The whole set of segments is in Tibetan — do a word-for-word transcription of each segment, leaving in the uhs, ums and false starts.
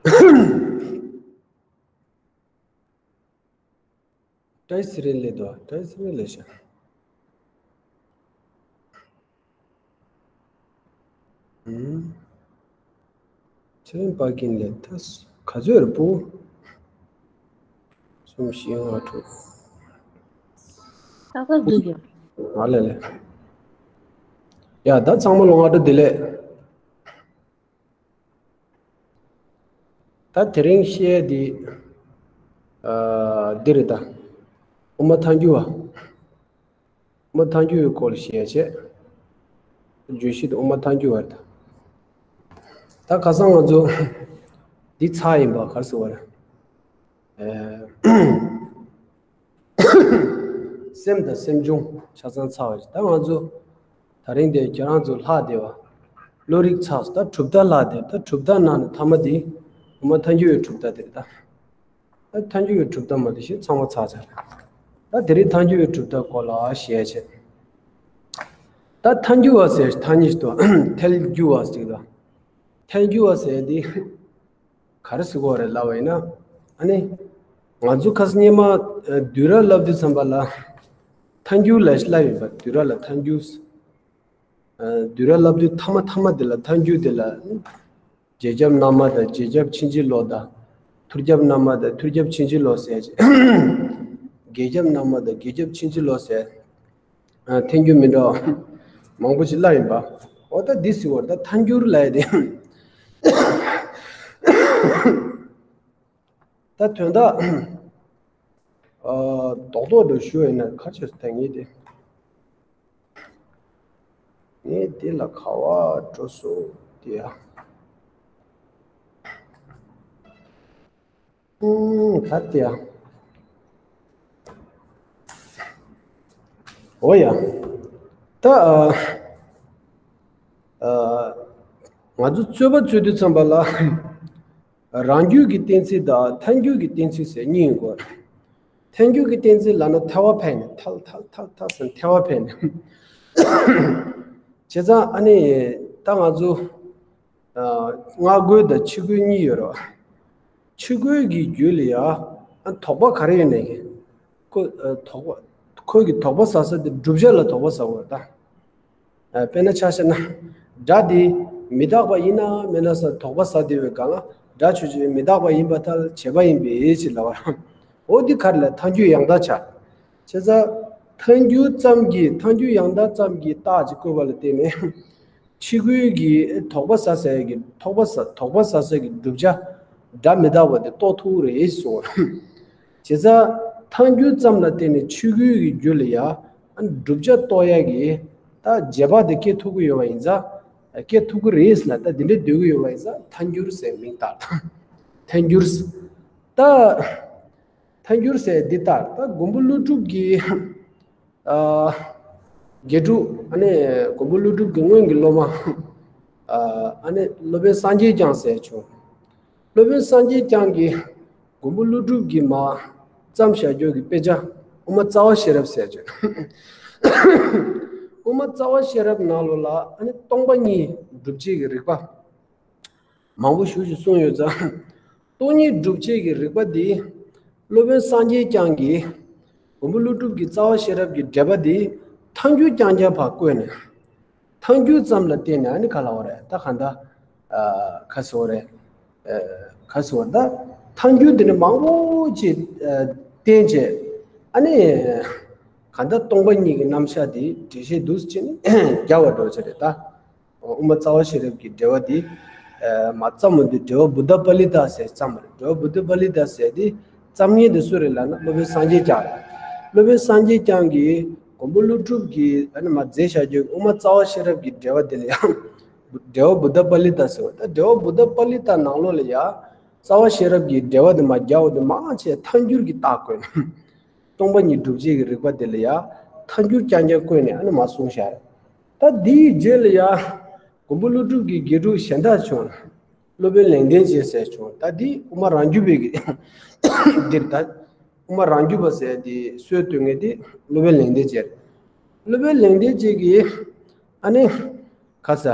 བཀྲ་ཤིས་ཚེ་རིང་ལས་དོ། བཀྲ་ཤིས་ཚེ་རིང་ལས་ཤག་ཨུམ། ཚེ་རིང་དཔལ་སྐྱིད་ལས་ད་ག་ཚོད་རེད་པོ། གསུམ་བཞི་ལྔ་དྲུག་ད་ག་འདུག་ཡ། ཨ་ལེ་ལེ། ཡ་ད་ཚང་མ་ལོ་སྔ་དྲོ་བདེ་ལེགས། ད་དེ་རིང་བཤད་ཡས་འདི། ཨ། འདི་རེད་ད། དབུ་མ་ཐལ་འགྱུར་བ། དབུ་མ་ཐལ་འགྱུར་བའི་སྐོར་ལ་བཤད་ཡས་བྱས། བརྗོད་གཞི་དེ་དབུ་མ་ཐལ་འགྱུར་བ་རེད་ད། ད་ཁ་སང་ང་ཚོ་འདི་ཚར་ཡིན་པ། ག་རེ་ཟེར་བ་རེད། ཨ། སེམས་དང་སེམས་བྱུང་ཆ་ཚང་ཚར་བ་རེད། ད་ང་ཚོ་དེ་རིང་འདིར་ཁྱེད་རང་ཚོ་ལྷག་བསྡད་པ། བློ་རིག་ཚར་སོང་། ད་གྲུབ་མཐའ་ལྷག་བསྡད། ད་གྲུབ་མཐའ་ནང་ནས་ཐ་མ་དེ་དབུ་མ་ཐལ་འགྱུར་བའི་གྲུབ་མཐའ་དེ་རེད་ད། ད་ཐལ་འགྱུར་བའི་གྲུབ་མཐའ་མ་དེ་བཞིན་ཚང་མ་ཚར་ཚར་རེད། ད་དེ་རིང་ཐལ་འགྱུར་བའི་གྲུབ་མཐའི་སྐོར་ལ་བཤད་ཡས་བྱས། ད་ཐལ་འགྱུར་བ་ཟེར། ཐ་སྙད་དུ་ཐལ་འགྱུར་བ་ཟེར་ད། ཐལ་འགྱུར་བ་ཟེར་དེ། ག་རེ་ཟེར་དགོས་རེད་ལབ་པ་ཡིན་ན། ཨ་ནི། ང་ཚོ་ཁ་སང་སྔོན་མ་ཨ་བསྡུས་གྲྭ་བསླབ་དུས་ཙམ་པ་ལ། ཐལ་འགྱུར་ལབ་ཞིག་བསླབ་ཡིན་པ། བསྡུས་གྲྭ་ལ་ཐལ་འགྱུར། ཨ། བསྡུས་གྲྭ་བསླབ་དུས་ཐ་མ་ཐ་མ་དེ་ལ་ཐལ་འགྱུར་དེ་ལ། རྗེས་ཁྱབ་རྣལ་མ་དང་རྗེས་ཁྱབ་ཕྱིན་ཅི་ལོག་དང་། ཐུར་ཁྱབ་རྣལ་མ་དང་ཐུར་ཁྱབ་ཕྱིན་ཅི་ལོག་ཟེར་བྱས། རྒྱས་ཁྱབ་རྣལ་མ་དང་རྒྱས་ཁྱབ་ཕྱིན་ཅི་ལོག་ཟེར། ཨ། ཐལ་འགྱུར་མི་འདྲ་བ་མང་པོ་ཞིག་བསླབ་ཡིན་པ། འོ་ད་འདི་ཟེར་བ་རེད་ད། ཐལ་འགྱུར་ལབ་ཡས་དེ། ད་དོན་དག་ཨ། རྡོག་རྡོག་འདྲ་ཞུ་ཡིན་ན། ག་རེ་བྱས་སོང་། ད་ངས་དེ། ངས་དེ་ལ་ག་པར་འགྲོ་སོང་། དེ་ཡ། ཨུམ། ད་དེ་ཡ། འོ་ཡ། ད་ཨ། ཨ། ང་ཚོ་རྩོད་པ་རྩོད་དུས་ཙམ་པ་ལ། རང་རྒྱུད་ཀྱི་གཏན་ཚིགས་དང་ཐལ་འགྱུར་གྱི་གཏན་ཚིགས་ཟེར་གཉིས་ཡོད་རེད། ཐལ་འགྱུར་གྱི་གཏན་ཚིགས་ལབ་ན་ཐལ་བ་འཕེན་ནས། ཐལ་ཐལ་ཐལ་ཐལ་ཟེར་ནས་ཐལ་བ་འཕེན་ནས། བྱས་ཙང་ཨ་ནི་ད་ང་ཚོ། ཨ། སྔ་རྒོལ་དང་ཕྱི་རྒོལ་གཉིས་ཡོད་རེད། ཕྱི་རྒོལ་གྱི་རྒྱུད་ལ་ཡ། ཨ། དོགས་པ་ག་རེ་ཡོད་ནའི་གི། ཁོ། ཨ། དོགས་པ། ཁོ་གི་དོགས་པ་ཟ་ས་དེ་བསྒྲུབ་བྱ་ལ་དོགས་པ་ཟ་དགོས་རེད་ད། ཨ། དཔེར་ན་ཆ་བཞག་ན། སྒྲ་དེ་མི་རྟག་པ་ཡིན་ནམ་མིན་ནམ་ཟེར་དོགས་པ་ཟ་བསྡད་པའི་སྒང་ལ། སྒྲ་ཆོས་ཅན། མི་རྟག་པ་ཡིན་པར་ཐལ། བྱས་པ་ཡིན་པའི་ཕྱིར་ལབ་པ། འོ་འདི་ག་རེ་ལབ། ཐལ་འགྱུར་ཡང་དག་བྱ། བྱས་ཙང་ཐལ་འགྱུར་ཙམ་གྱིས། ཐལ་འགྱུར་ཡང་དག་ཙམ་གྱིས་རྟགས་ཅིག་བཀོད་པ་ལ་བརྟེན་ནས། ཕྱི་རྒོལ་གྱི་དོགས་པ་ཟ་ས་ཡ་གི། དོགས་པ་ཟ། དོགས་པ་ཟ་ས་གི་བསྒྲུབ་བྱ་སྒྲ་མི་རྟག་པ་དེ་རྟོགས་ཐུབ་ཀྱི་རེད་གསུངས། བྱས་ཙང་ཐལ་འགྱུར་ཙམ་ལ་བརྟེན་ནས་ཕྱི་རྒོལ་གྱི་རྒྱུད་ལ་ཡ། ཨ། བསྒྲུབ་བྱ་རྟོགས་ཡ་གི་ད་རྗེས་དཔག་དེ་སྐྱེ་ཐུབ་ཀྱི་ཡོད་པ་ཡིན་ཙང་། སྐྱེ་ཐུབ་ཀྱི་རེད་ལབ། ད་འདི་འདྲ་འདོད་ཀྱི་ཡོད་པ་ཡིན་ཙང་ཐལ་འགྱུར་ཟེར་མིང་བཏགས། ཐལ་འགྱུར། ད། ཐལ་འགྱུར་ཟེར་འདི་ལྟར། ད་མགོན་པོ་ཀླུ་སྒྲུབ་ཀྱི། ཨ། དགེ་ཕྲུག་ཨ་ནི་མགོན་པོ་ཀླུ་སྒྲུབ་ཀྱི་སྔོན་གྱི་སློབ་མ། ཨ། ཨ་ནི་སློབ་དཔོན་སངས་རྒྱས་བསྐྱངས་ཟེར་བྱུང་། སློབ་དཔོན་སངས་རྒྱས་བསྐྱངས་ཀྱིས་མགོན་པོ་ཀླུ་སྒྲུབ་ཀྱིས་མར་བརྩམས་བཞག་རྒྱུ་གི་དཔེ་ཆ་དབུ་མ་རྩ་བ་ཤེས་རབ་ཟེར་བྱུང་། དབུ་མ་རྩ་བ་ཤེས་རབ་ནང་ལོགས་ལ་ཨ་ནི་སྟོང་པ་ཉིད་སྒྲུབ་བྱེད་ཀྱི་རིགས་པ། མང་པོ་ཞེ་ཅིག་གསུངས་ཡོད་ཙང་། སྟོང་ཉིད་སྒྲུབ་བྱེད་ཀྱི་རིགས་པ་འདི། སློབ་དཔོན་སངས་རྒྱས་བསྐྱངས་ཀྱིས། མགོན་པོ་ཀླུ་སྒྲུབ་ཀྱི་རྩ་བ་ཤེས་རབ་ཀྱི་འགྲེལ་པ་འདི། ཐལ་འགྱུར་རྐྱང་རྐྱང་ཕར་བཀོད་ནས། ཐལ་འགྱུར་ཙམ་ལ་བརྟེན་ནས་ཨ་ནི་ག་ལབ་པ་རེད། ད་གང་ལྟར། ཨ། ག་ཟེར་དགོས་རེད། ཨ། ག་ཟེར་དགོས་རེད། ད་ཐལ་འགྱུར་འདི་ནི་མང་པོ་ཅིག་ཨ། བསྟན་བྱས། ཨ་ནི། གང་ལྟར་སྟོང་པ་ཉིད་ཀྱི་རྣམ་གཞག་འདི་འགྲེལ་བཤད་འདུག་སེ་བྱས་ནས་རྒྱག་པ་འདྲ་བྱས་རེད་ད། དབུ་མ་རྩ་བ་ཤེས་རབ་ཀྱི་འགྲེལ་པ་འདི། ཨ། མར་བརྩམས་པ་འདི་འགྲེལ་པ་བུདྡྷ་པཱ་ལི་ཏ་ཟེར་བརྩམས་པ་རེད། འགྲེལ་པ་བུདྡྷ་པཱ་ལི་ཏ་ཟེར་འདི་བརྩམས་མཁན་དེ་སུ་རེད་ལབ་ན་སློབ་དཔོན་སངས་རྒྱས་བསྐྱངས་རེད། སློབ་དཔོན་སངས་རྒྱས་བསྐྱངས་ཀྱིས་མགོན་པོ་ཀླུ་སྒྲུབ་ཀྱིས་ཨ་ནི་མར་མཛད་བཞག་རྒྱུ་དབུ་མ་རྩ་བ་ཤེས་རབ་ཀྱི་འགྲེལ་པ་འདི་ལ་ཡང་། འགྲེལ་པ་བུདྡྷ་པཱ་ལི་ཏ་ཟེར་བ། ད་འགྲེལ་པ་བུདྡྷ་པཱ་ལི་ཏ་ནང་ལོགས་ལ་ཡང་རྩ་བ་ཤེས་རབ་ཀྱི་འགྲེལ་པ་འདི་མར་རྒྱག་པ་འདི་མང་ཆེ་ཐལ་འགྱུར་གྱི་རྟགས་བཀོད་ནས། སྟོང་པ་ཉིད་སྒྲུབ་བྱེད་ཀྱི་རིགས་པ་དེ་ལ་ཡང་ཐལ་འགྱུར་རྐྱང་རྐྱང་བཀོད་ནས་ཨ་ནི་མར་གསུངས་བཞག་རེད། ད་འདིའི་རྗེས་ལ་ཡང་མགོན་པོ་ཀླུ་སྒྲུབ་ཀྱི་དགེ་ཕྲུག་གཞན་དག་བྱུང་། སློབ་དཔོན་ལེགས་ལྡན་འབྱེད་ཟེར་བྱུང་། ད་འདི་དབུ་མ་རང་རྒྱུད་པའི་གི་འདིར་ད། དབུ་མ་རང་རྒྱུད་པ་ཟེར་འདི་སྲོལ་གཏོད་མཁན་དེ་སློབ་དཔོན་ལེགས་ལྡན་འབྱེད། སློབ་དཔོན་ལེགས་ལྡན་འབྱེད་ཀྱིས་ཨ་ནི། ག་ས།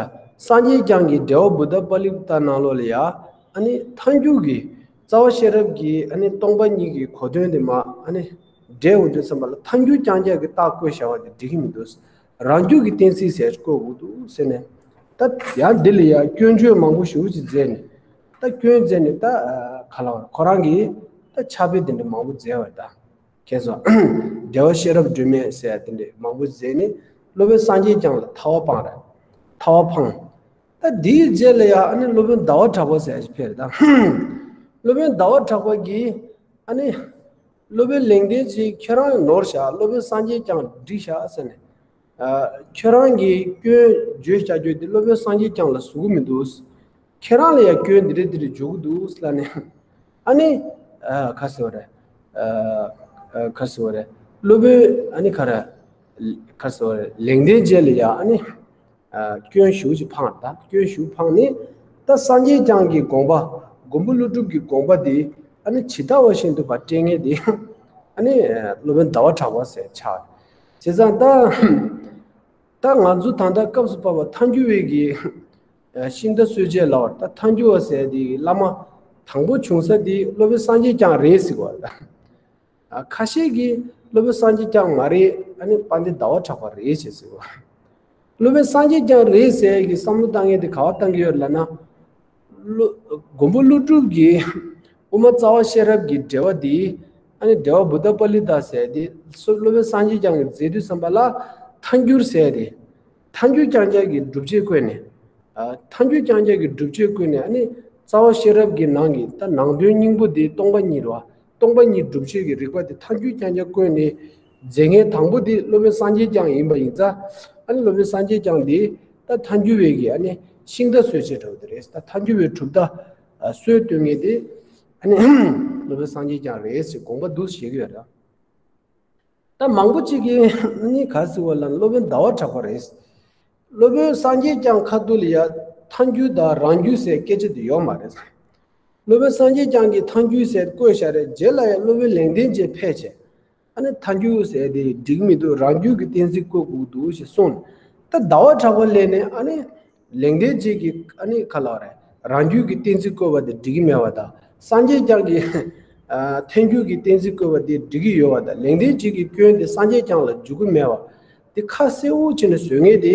སངས་རྒྱས་བསྐྱངས་ཀྱི་འགྲེལ་པ་བུདྡྷ་པཱ་ལི་ཏ་ནང་ལོགས་ལ་ཡ། ཨ་ ཨ་ནི་ཐལ་འགྱུར་གྱི་རྩ་བ་ཤེས་རབ་ཀྱི་ཨ་ནི་སྟོང་པ་ཉིད་ཀྱི་གོ་དོན་དེ་མ་ཨ་ནི་འགྲེལ་འོང་དུས་ཙམ་པ་ལ་ཐལ་འགྱུར་རྐྱང་རྐྱང་གི་རྟགས་བཀོད་བཞག་པ་དེ་འགྲིག་གི་མི་འདུག་རང་རྒྱུད་ཀྱི་གཏན་ཚིགས་ཟེར་བཀོད་དགོས་འདུག་ཟེར་ནས། ད་ཡང་འདི་ལ་ཡང་སྐྱོན་བརྗོད་མང་པོ་ཞེ་པོ་ཅིག་མཛད་ནས། ད་སྐྱོན་མཛད་ནས་ད་ག་ལ་བར་ཁོ་རང་གིས་ད་ཕྱག་དཔེ་དེ་འདྲ་མང་པོ་མཛད་པ་ད། ཁྱེད་ཚོ་འགྲེལ་བ་ཤེས་རབ་སྒྲོན་མེ་ཟེར་ཡ་དེ་འདྲས་མང་པོ་མཛད་ནས་སློབ་དཔོན་སངས་རྒྱས་བསྐྱངས་ལ་ཐར་པ་སྤངས་རེད། ཐར་པ་འཕངས། ད་འདིའི་རྗེས་ལ་ཡང་ཨ་ནི་སློབ་དཔོན་ཟླ་བ་གྲགས་པ་ཟེར་ཡ་ཞིག་ཕེབས་རེད་ད། སློབ་དཔོན་ཟླ་བ་གྲགས་པ་གིས་ཨ་ནི་སློབ་དཔོན་ལེགས་ལྡན་འབྱེད་ཁྱེད་རང་ནོར་བཞག་སློབ་དཔོན་སངས་རྒྱས་བསྐྱངས་འགྲིག་བཞག་ཟེར་ནས། ཨ། ཁྱོད་རང་གིས་སྐྱོན་བརྗོད་བྱ་རྒྱུ་དེ་སློབ་དཔོན་སངས་རྒྱས་བསྐྱངས་ལ་བཟོ་གི་མི་འདུག་ཁྱེད་རང་ལ་ཡང་སྐྱོན་འདི་འདྲ་འདི་འདྲ་འཇོག་གི་འདུག་ལབ་ནས། ཨ་ནི། ཨ། ག་ཟེར་བ་རེད། ཨ། ཨ། ག་ཟེར་བ་རེད། སློབ་དཔོན་ཨ་ནི་ག་རེ། ག་ཟེར་བ་རེད། ལེགས་ལྡན་འབྱེད་ལ་ཡང་ཨ་ནི། ཨ། སྐྱོན་ཞེ་པོ་ཅིག་འཕངས་ད། སྐྱོན་ཞེ་པོ་འཕངས་ནས། ད་སངས་རྒྱས་བསྐྱངས་ཀྱི་དགོངས་པ། མགོན་པོ་ཀླུ་སྒྲུབ་ཀྱི་དགོངས་པ་དེ། ཨ་ནི་ཇི་ལྟ་བ་བཞིན་དུ་ཕར་སྤྲད་མཁན་དེ། ཨ་ནི། སློབ་དཔོན་ཟླ་བ་གྲགས་པ་ཟེར་ཆགས། བྱས་ཙང་ད། ད་ང་ཚོ་ད་ལྟ་སྐབས་སུ་བབས་པ་ཐལ་འགྱུར་བའི་གི། ཤིང་རྟ་གསོད་བྱེད་ལབ་པ་ད་ཐལ་འགྱུར་བ་ཟེར་དེ་གི་བླ་མ་དང་པོ་བྱུང་ས་དེ་སློབ་དཔོན་སངས་རྒྱས་བསྐྱངས་རེད་ཟེར་བ་ལ། ཁ་ཤས་ཀྱིས་སློབ་དཔོན་སངས་རྒྱས་བསྐྱངས་མ་རེད། ཨ་ནི་དཔལ་ལྡན་ཟླ་བ་གྲགས་པ་རེད་ཅེས་ཟེར་བ། སློབ་དཔོན་སངས་རྒྱས་བསྐྱངས་རེད་ཟེར་གི་བསམ་བློ་བཏང་མཁན་དེ་ག་བ་བཏང་གི་ཡོད་ལབ་ན། སློ། མགོན་པོ་ཀླུ་སྒྲུབ་ཀྱི་དབུ་མ་རྩ་བ་ཤེས་རབ་ཀྱི་འགྲེལ་པ་འདི། ཨ་ནི་འགྲེལ་པ་བུདྡྷ་པཱ་ལི་ཏ་ཟེར་དེ་སློབ་དཔོན་སངས་རྒྱས་བསྐྱངས་ཀྱིས་མཛད་དུས་ཙམ་པ་ལ་ཐལ་འགྱུར་ཟེར་དེ། ཐལ་འགྱུར་རྐྱང་རྐྱང་གི་སྒྲུབ་བྱེད་བཀོད་ནས། ཨ། ཐལ་འགྱུར་རྐྱང་རྐྱང་གི་སྒྲུབ་བྱེད་བཀོད་ནས་ཨ་ནི་རྩ་བ་ཤེས་རབ་ཀྱི་ནང་གི་ད་ནང་དོན་སྙིང་པོ་དེ་སྟོང་པ་ཉིད་རེད་བ། སྟོང་པ་ཉིད་སྒྲུབ་བྱེད་ཀྱི་རིགས་པ་དེ་ཐལ་འགྱུར་རྐྱང་རྐྱང་བཀོད་ནས་མཛད་མཁན་དང་པོ་དེ་སློབ་དཔོན་སངས་རྒྱས་བསྐྱངས་ཡིན་པ་ཡིན་ཙང་། ཨ་ནི་སློབ་དཔོན་སངས་རྒྱས་བསྐྱངས་དེ་ད་ཐལ་འགྱུར་བའི་གི་ཨ་ནི་ཤིང་རྟ་གསོད་བྱེད་འདྲ་བོ་དེ་རེད། ད་ཐལ་འགྱུར་བའི་གྲུབ་མཐའ་སྲོལ་གཏོད་མཁན་དེ་ཨ་ནི་སློབ་དཔོན་སངས་རྒྱས་བསྐྱངས་རེད་ཟེར་དགོངས་པ་འདུག་བཞེས་ཀྱི་ཡོད་རེད། ད་མང་པོ་ཅིག་གིས་ནི་ག་ཟེར་བ་ལ་སློབ་དཔོན་ཟླ་བ་གྲགས་པ་རེད། སློབ་དཔོན་སངས་རྒྱས་བསྐྱངས་ཁ་ཐུག་ལ་ཡ་ཐལ་འགྱུར་དང་རང་རྒྱུད་ཟེར་སྐད་ཆ་དེ་ཡོད་མ་རེད། སློབ་དཔོན་སངས་རྒྱས་བསྐྱངས་ཀྱིས་ཐལ་འགྱུར་ཟེར་བཀོད་བཞག་རེད། རྗེས་ལ་ཡང་སློབ་དཔོན་ལེགས་ལྡན་འབྱེད་ཕེབས་བྱས། ཨ་ནི་ཐལ་འགྱུར་ཟེར་དེ་འགྲིག་མི་འདུག་རང་རྒྱུད་ཀྱི་གཏན་ཚིགས་བཀོད་དགོས་འདུག་ཞེས་གསུངས། ད་ཟླ་བ་གྲགས་པ་ལས་ནས་ཨ་ནི། ལེགས་ལྡན་འབྱེད་ཀྱི་ཨ་ནི་ག་ལབ་རེད། རང་རྒྱུད་ཀྱི་གཏན་ཚིགས་བཀོད་པ་དེ་འགྲིག་གི་མེད་པ་དང་། སངས་རྒྱས་བསྐྱངས་ཀྱི་ཨ་ཐལ་འགྱུར་གྱི་གཏན་ཚིགས་བཀོད་པ་དེ་འགྲིག་གི་ཡོད་པ་དང་། ལེགས་ལྡན་འབྱེད་ཀྱི་སྐྱོན་དེ་སངས་རྒྱས་བསྐྱངས་ལ་འཇུག་གི་མེད་པ་དེ་ཁ་གསལ་པོ་བྱས་ནས་བཟོ་མཁན་དེ་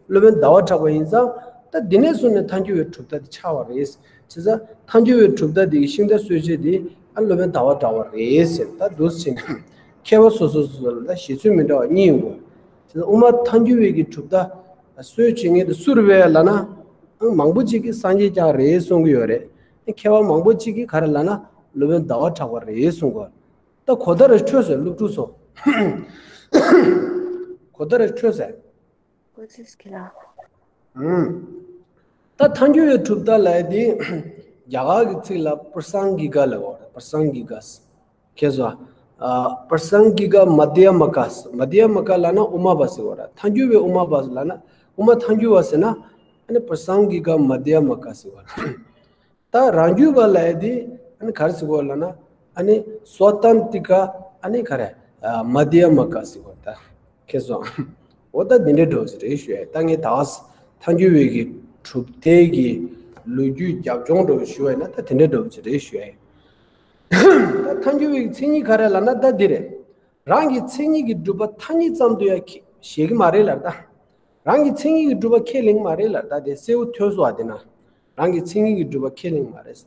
སློབ་དཔོན་ཟླ་བ་གྲགས་པ་ཡིན་ཙང་། ད་འདི་ནས་བཟུང་ནས་ཐལ་འགྱུར་བའི་གྲུབ་མཐའ་དེ་ཆགས་པ་རེད། བྱས་ཙང་ཐལ་འགྱུར་བའི་གྲུབ་མཐའ་དེ་གི་ཤིང་རྟ་གསོད་བྱེད་དེ་ཨ་སློབ་དཔོན་ཟླ་བ་གྲགས་པ་རེད་ཟེར། ད་འདུག་སེ་བྱས་ནས་མཁས་པ་སོ་སོ་སོ་སོ་ལ་ད་བཞེད་ཚུལ་མི་འདྲ་བ་གཉིས་ཡོང་གི་ཡོད། དབུ་མ་ཐལ་འགྱུར་བའི་གི་གྲུབ་མཐའ་སྲོལ་བྱེད་མཁན་དེ་སུ་རེད་པས་ལབ་ན། མང་པོ་ཅིག་གིས་སངས་རྒྱས་བསྐྱངས་རེད་གསུང་གི་ཡོད་རེད། མཁས་པ་མང་པོ་ཅིག་གིས་ག་རེ་ལབ་ན་སློབ་དཔོན་ཟླ་བ་གྲགས་པ་རེད་གསུང་གི་ཡོད། ད་གོ་བརྡ་རེ་འཕྲོད་ཟེར་སློབ་ཕྲུག་ཚོ། གོ་བརྡ་རེ་འཕྲོད་ཟེར། ཨུམ། ད་ཐལ་འགྱུར་བའི་གྲུབ་མཐའ་ལབ་ཡ་དེ་རྒྱ་གར་གྱི་ཚིག་ལ་པྲ་སང་གི་ཀ་ལབ་ཡོད་རེད། པྲ་སང་གི་ཀ། ཁྱེད་ཚོ། ཨ། པྲ་སང་གི་ཀ་མ་དྷྱ་མ་ཀ། མ་དྷྱ་མ་ཀ་ལབ་ན་དབུ་མ་པ་ཟེར་བ་རེད། ཐལ་འགྱུར་བའི་དབུ་མ་པ་ལབ་ན། དབུ་མ་ཐལ་འགྱུར་བ་ཟེར་ན། ཨ་ནི་པྲ་སང་གི་ཀ་མ་དྷྱ་མ་ཀ་ཟེར་བ་རེད། ད་རང་རྒྱུད་པ་ལབ་ཡ་དེ་ཨ་ནི་ག་རེ་ཟེར་གོ་ལབ་ན། ཨ་ནི་སྭ་ཏན་ཏི་ཀ། ཨ་ནི་ག་རེ། ཨ། མ་དྷྱ་མ་ཀ་ཟེར་གོ་ད། ཁྱེད་ཚོ། འོ་ད་འདི་འདྲའི་འགྲོ་ཟེར་རེད་ཞུ་ཡ། ད་ངས་ད་ཐལ་འགྱུར་བའི་གི་གྲུབ་མཐའི་གི་ལོ་རྒྱུས་རྒྱབ་ལྗོངས་འགྲོ་ཞུ་བ་ཡིན་ན་ད་དེ་འདྲའི་འགྲོ་ཟེར་རེད་ཞུ་ཡ་ཡིན། ད་ཐལ་འགྱུར་བའི་མཚན་ཉིད་ག་རེ་ལབ་ན་ད་འདི་རེད། རང་གི་མཚན་ཉིད་ཀྱི་སྒྲུབ་པ་ཐ་སྙད་ཙམ་དུ་ཡང་ཁས་ཞེད་ཀྱི་མ་རེད་ལབ་ད། རང་གི་མཚན་ཉིད་ཀྱི་སྒྲུབ་པ་ཁས་ལེན་གྱི་མ་རེད་ལབ་ད། དེ་གསལ་པོ་ཐོན་སོང་བ་དེ་ན། རང་གི་མཚན་ཉིད་ཀྱི་སྒྲུབ་པ་ཁས་ལེན་གྱི་མ་རེད།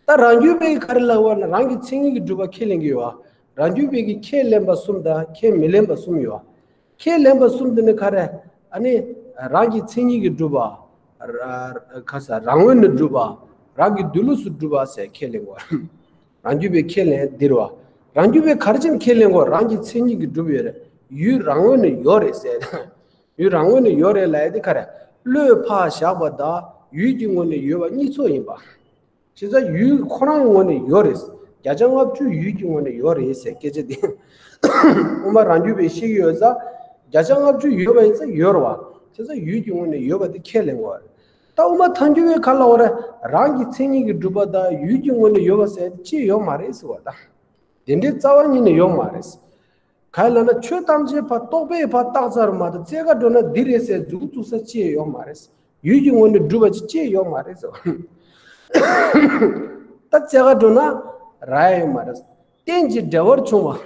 ད་རང་རྒྱུད་པས་ག་རེ་ལབ་པ་ན་རང་གི་མཚན་ཉིད་ཀྱི་སྒྲུབ་པ་ཁས་ལེན་གྱི་ཡོད་བ། རང་རྒྱུད་པས་ཀྱི་ཁས་ལེན་པ་གསུམ་དང་ཁས་མི་ལེན་པ་གསུམ་ཡོད་བ། ཁས་ལེན་པ་གསུམ་དེ་ནི་ག་རེ། ཨ་ནི། རང་གི་མཚན་ཉིད་ཀྱིས་གྲུབ་པ། ར། ག་ས། རང་ངོས་ནས་གྲུབ་པ། རང་གི་འདུས་ལུགས་སུ་གྲུབ་པ་ཟེར་ཁས་ལེན་དགོས། རང་རྒྱུད་པས་ཁས་ལེན་འདི་རེད་བ། རང་རྒྱུད་པས་ག་རེ་བྱས་ནས་ཁས་ལེན་དགོས། རང་གི་མཚན་ཉིད་ཀྱིས་གྲུབ་ཡོད་རེད། ཡུལ་རང་ངོས་ནས་ཡོད་རེད་ཟེར། ཡུལ་རང་ངོས་ནས་ཡོད་རེད་ལབ་ཡ་དེ་ག་རེ། བློས་ཕར་བཞག་པ་དང་ཡུལ་གྱི་ངོས་ནས་ཡོད་པ་གཉིས་ཚོགས་ཡིན་པ། བྱས་ཙང་ཡུལ་ཁོ་རང་གི་ངོས་ནས་ཡོད་རེད། བརྒྱ་ཆ་ལྔ་བཅུ་ཡུལ་གྱི་ངོས་ནས་ཡོད་རེད་ཟེར་སྐད་ཆ་དེ། དབུ་མ་རང་རྒྱུད་པས་བཤད་ཀྱི་ཡོད་ཙང་། བརྒྱ་ཆ་ལྔ་བཅུ་ཡོད་པ་ཡིན་ཙང་ཡོད་རེད་བ། བྱས་ཙང་ཡུལ་གྱི་ངོས་ནས་ཡོད་པ་དེ་ཁས་ལེན་དགོས་རེད། ད་དབུ་མ་ཐལ་འགྱུར་བས་ག་རེ་ལབ་པ་རེད། རང་གི་མཚན་ཉིད་ཀྱིས་གྲུབ་པ་དང་ཡུལ་གྱི་ངོས་ནས་ཡོད་པ་ཟེར་ཅི་ཡོད་མ་རེད་ཟེར་བ་དང་། དེ་འདྲའི་རྩ་བ་ཉིད་ནས་ཡོད་མ་རེད། ག་རེ་ལབ་ན་ཆོས་ཐམས་ཅད་ཕར་རྟོག་པས་ཕར་བཏགས་ཚར་མ་གཏོགས་རྩལ་ཁ་འགྲོ་ན་འདི་རེད་ཟེར་མཛུབ་བཙུགས་ས་ཅི་ཡང་ཡོད་མ་རེད། ཡུལ་གྱི་ངོས་ནས་གྲུབ་པ་ཅི་ཅི་ཡང་ཡོད་མ་རེད་ཟེར་བ། ད་བཙལ་ག་འགྲོ་ན་རག་ཡ་ཡོད་མ་རེད། རྟེན་ཅིང་འབྲེལ་བར་འབྱུང་བ།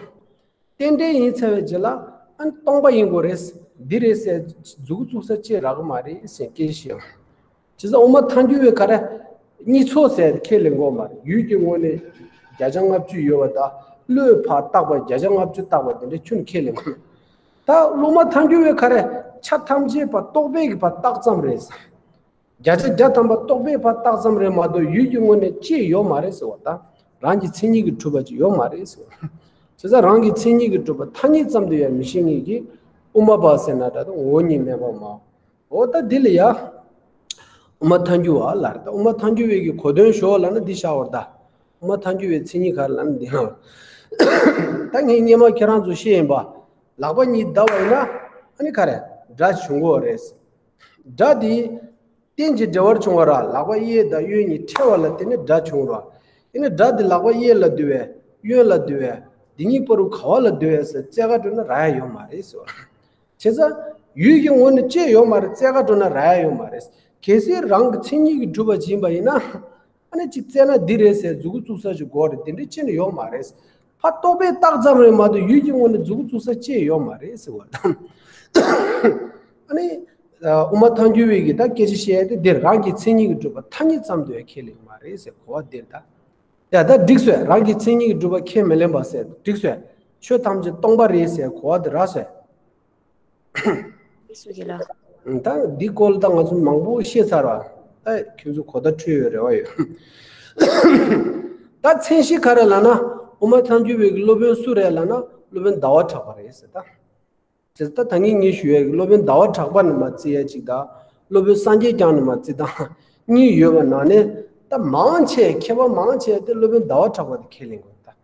རྟེན་འབྲེལ་ཡིན་ཚར་བའི་རྗེས་ལ་ཨ་ནི་སྟོང་པ་ཡིན་དགོས་རེད། འདི་རེད་ཟེར་མཛུབ་གུ་བཙུགས་ས་ཅིག་རག་གི་མ་རེད་ཟེར་སྐད་ཆ་བཤད་ཡོང་། བྱས་ཙང་དབུ་མ་ཐལ་འགྱུར་བས་ག་རེ། གཉིས་ཚོགས་ཟེར་ཁས་ལེན་གྱི་ཡོད་མ་རེད། ཡུལ་གྱི་ངོས་ནས་བརྒྱ་ཆ་ལྔ་བཅུ་ཡོད་པ་དང་བློས་ཕར་བཏགས་པ་བརྒྱ་ཆ་ལྔ་བཅུ་བཏགས་པ་དེ་འདྲ་ཁྱོན་ནས་ཁས་ལེན་གྱི་མེད། ད་དབུ་མ་ཐལ་འགྱུར་བས་ག་རེ། ཆ་ཐམས་ཅད་པ་རྟོག་པས་ཀྱི་ཕར་བཏགས་ཙམ་རེད། བརྒྱ་ཆ་བརྒྱ་ཐམ་པ་རྟོག་པས་ཕར་བཏགས་ཙམ་རེད་མ་གཏོགས་ཡུལ་གྱི་ངོས་ནས་ཅི་ཡོད་མ་རེད་ཟེར་བ་དང་། རང་གི་མཚན་ཉིད་ཀྱིས་གྲུབ་པ་ཅིག་ཡོད་མ་རེད་ཟེར་བ། བྱས་ཙང་རང་གི་མཚན་ཉིད་ཀྱིས་གྲུབ་པ་ཐ་སྙད་ཙམ་དུ་ཡང་མི་ཤེས་མཁན་གྱི་དབུ་མ་པ་ཟེར་ན་འདྲ་དང་ངོ་བོ་ཉིད་མེད་པ་མ། འོ་ད་འདི་ལ་ཡ། དབུ་མ་ཐལ་འགྱུར་བ་ལབ་རེད། ད་དབུ་མ་ཐལ་འགྱུར་བའི་གི་གོ་དོན་ཞོག་ལབ་ན་འདི་ཤར་བ་རེད་ད། དབུ་མ་ཐལ་འགྱུར་བའི་མཚན་ཉིད་ག་རེ་ལབ་ན་འདི་ལ། ད་ངས་སྔོན་མ་ཁྱེད་རང་ཚོ་བཤད་ཡིན་པ། ལག་པ་གཉིས་བརྡབས་པ་ཡིན་ན་ཨ་ནི་ག་རེ། སྒྲ་བྱུང་གི་ཡོད་རེད། སྒྲ་དེ། རྟེན་ཅིང་འབྲེལ་བར་འབྱུང་བ་ར། ལག་པ་གཡས་དང་གཡོན་གཉིས་ཕྲད་པ་ལ་བརྟེན་ནས་སྒྲ་བྱུང་ར། ཡིན་ན་སྒྲ་དེ་ལག་པ་གཡས་ལ་འདུ་བས། གཡོན་ལ་འདུ་བས། འདི་གཉིས་བར་དུ་ག་བ་ལ་འདུ་བས་ཟེར་བཙལ་ག་འགྲོ་ན་རག་ཡ་ཡོད་མ་རེད་ཟེར་བ། བྱས་ཙང་ཡུལ་གྱི་ངོས་ནས་ཅི་ཡོད་མ་རེད། བཙལ་ག་འགྲོ་ན་རག་ཡ་ཡོད་མ་རེད། གལ་སྲིད་རང་གི་མཚན་ཉིད་ཀྱིས་གྲུབ་པ་ཅིག་ཡིན་པ་ཡིན་ན། ཨ་ནི་ཅིག་བཙལ་ན་འདི་རེད་ཟེར་མཛུབ་གུ་བཙུགས་ས་ཞིག་དགོས་རེད། དེ་འདྲ་ཅི་ནས་ཡོད་མ་རེད། ཕར་རྟོག་པས་བཏགས་ཙམ་རེད་མ་གཏོགས་ཡུལ་གྱི་ངོས་ནས་མཛུབ་གུ་བཙུགས་ས་ཅི་ཡོད་མ་རེད་ཟེར་བ་དང་། ཨ་ནི། དབུ་མ་ཐལ་འགྱུར་བའི་གི་ད་སྐད་ཆ་བཤད་དེ་འདིར་རང་གི་མཚན་ཉིད་ཀྱིས་གྲུབ་པ་ཐ་སྙད་ཙམ་དུ་ཡང་ཁས་ལེན་མ་རེད་ཟེར་གོ་བ་འདིར་ད། ཡ་ད་འགྲིག་སོང་། རང་གི་མཚན་ཉིད་ཀྱིས་གྲུབ་པ་ཁས་མི་ལེན་པ་ཟེར་འགྲིག་སོང་། ཆོས་ཐམས་ཅད་སྟོང་པ་རེད་ཟེར་གོ་བ་འདི་རག་སོང་། སུ་གི་ལ། ད་འདི་སྐོར་ལ་ད་ང་ཚོ་མང་པོ་བཤད་ཚར་བ། ད་ཁྱོད་ཚོ་གོ་བརྡ་འཕྲོད་ཡོད་རེ་བ་ཡོད། ད་མཚན་གཞི་ག་རེ་ལབ་ན་དབུ་མ་ཐལ་འགྱུར་བའི་གི་སློབ་དཔོན་སུ་རེད་ལབ་ན་སློབ་དཔོན་ཟླ་བ་གྲགས་པ་རེད་ཟེར་ད། དེ་ད་ད་ངས་ངས་ཞུ་ཡས་ཀྱི་སློབ་དཔོན་ཟླ་བ་གྲགས་པ་ནས་མར་བརྩི་ཡས་གཅིག་དང་། སློབ་དཔོན་སངས་རྒྱས་བསྐྱངས་ནས་མར་བརྩི་སྟངས་གཉིས་ཡོད་པ་ནང་ནས། ད་མང་ཆེ་མཁས་པ་མང་ཆེ་དེ་སློབ་དཔོན་ཟླ་བ་གྲགས་པ་དེ་ཁས་ལེན་དགོས་ད།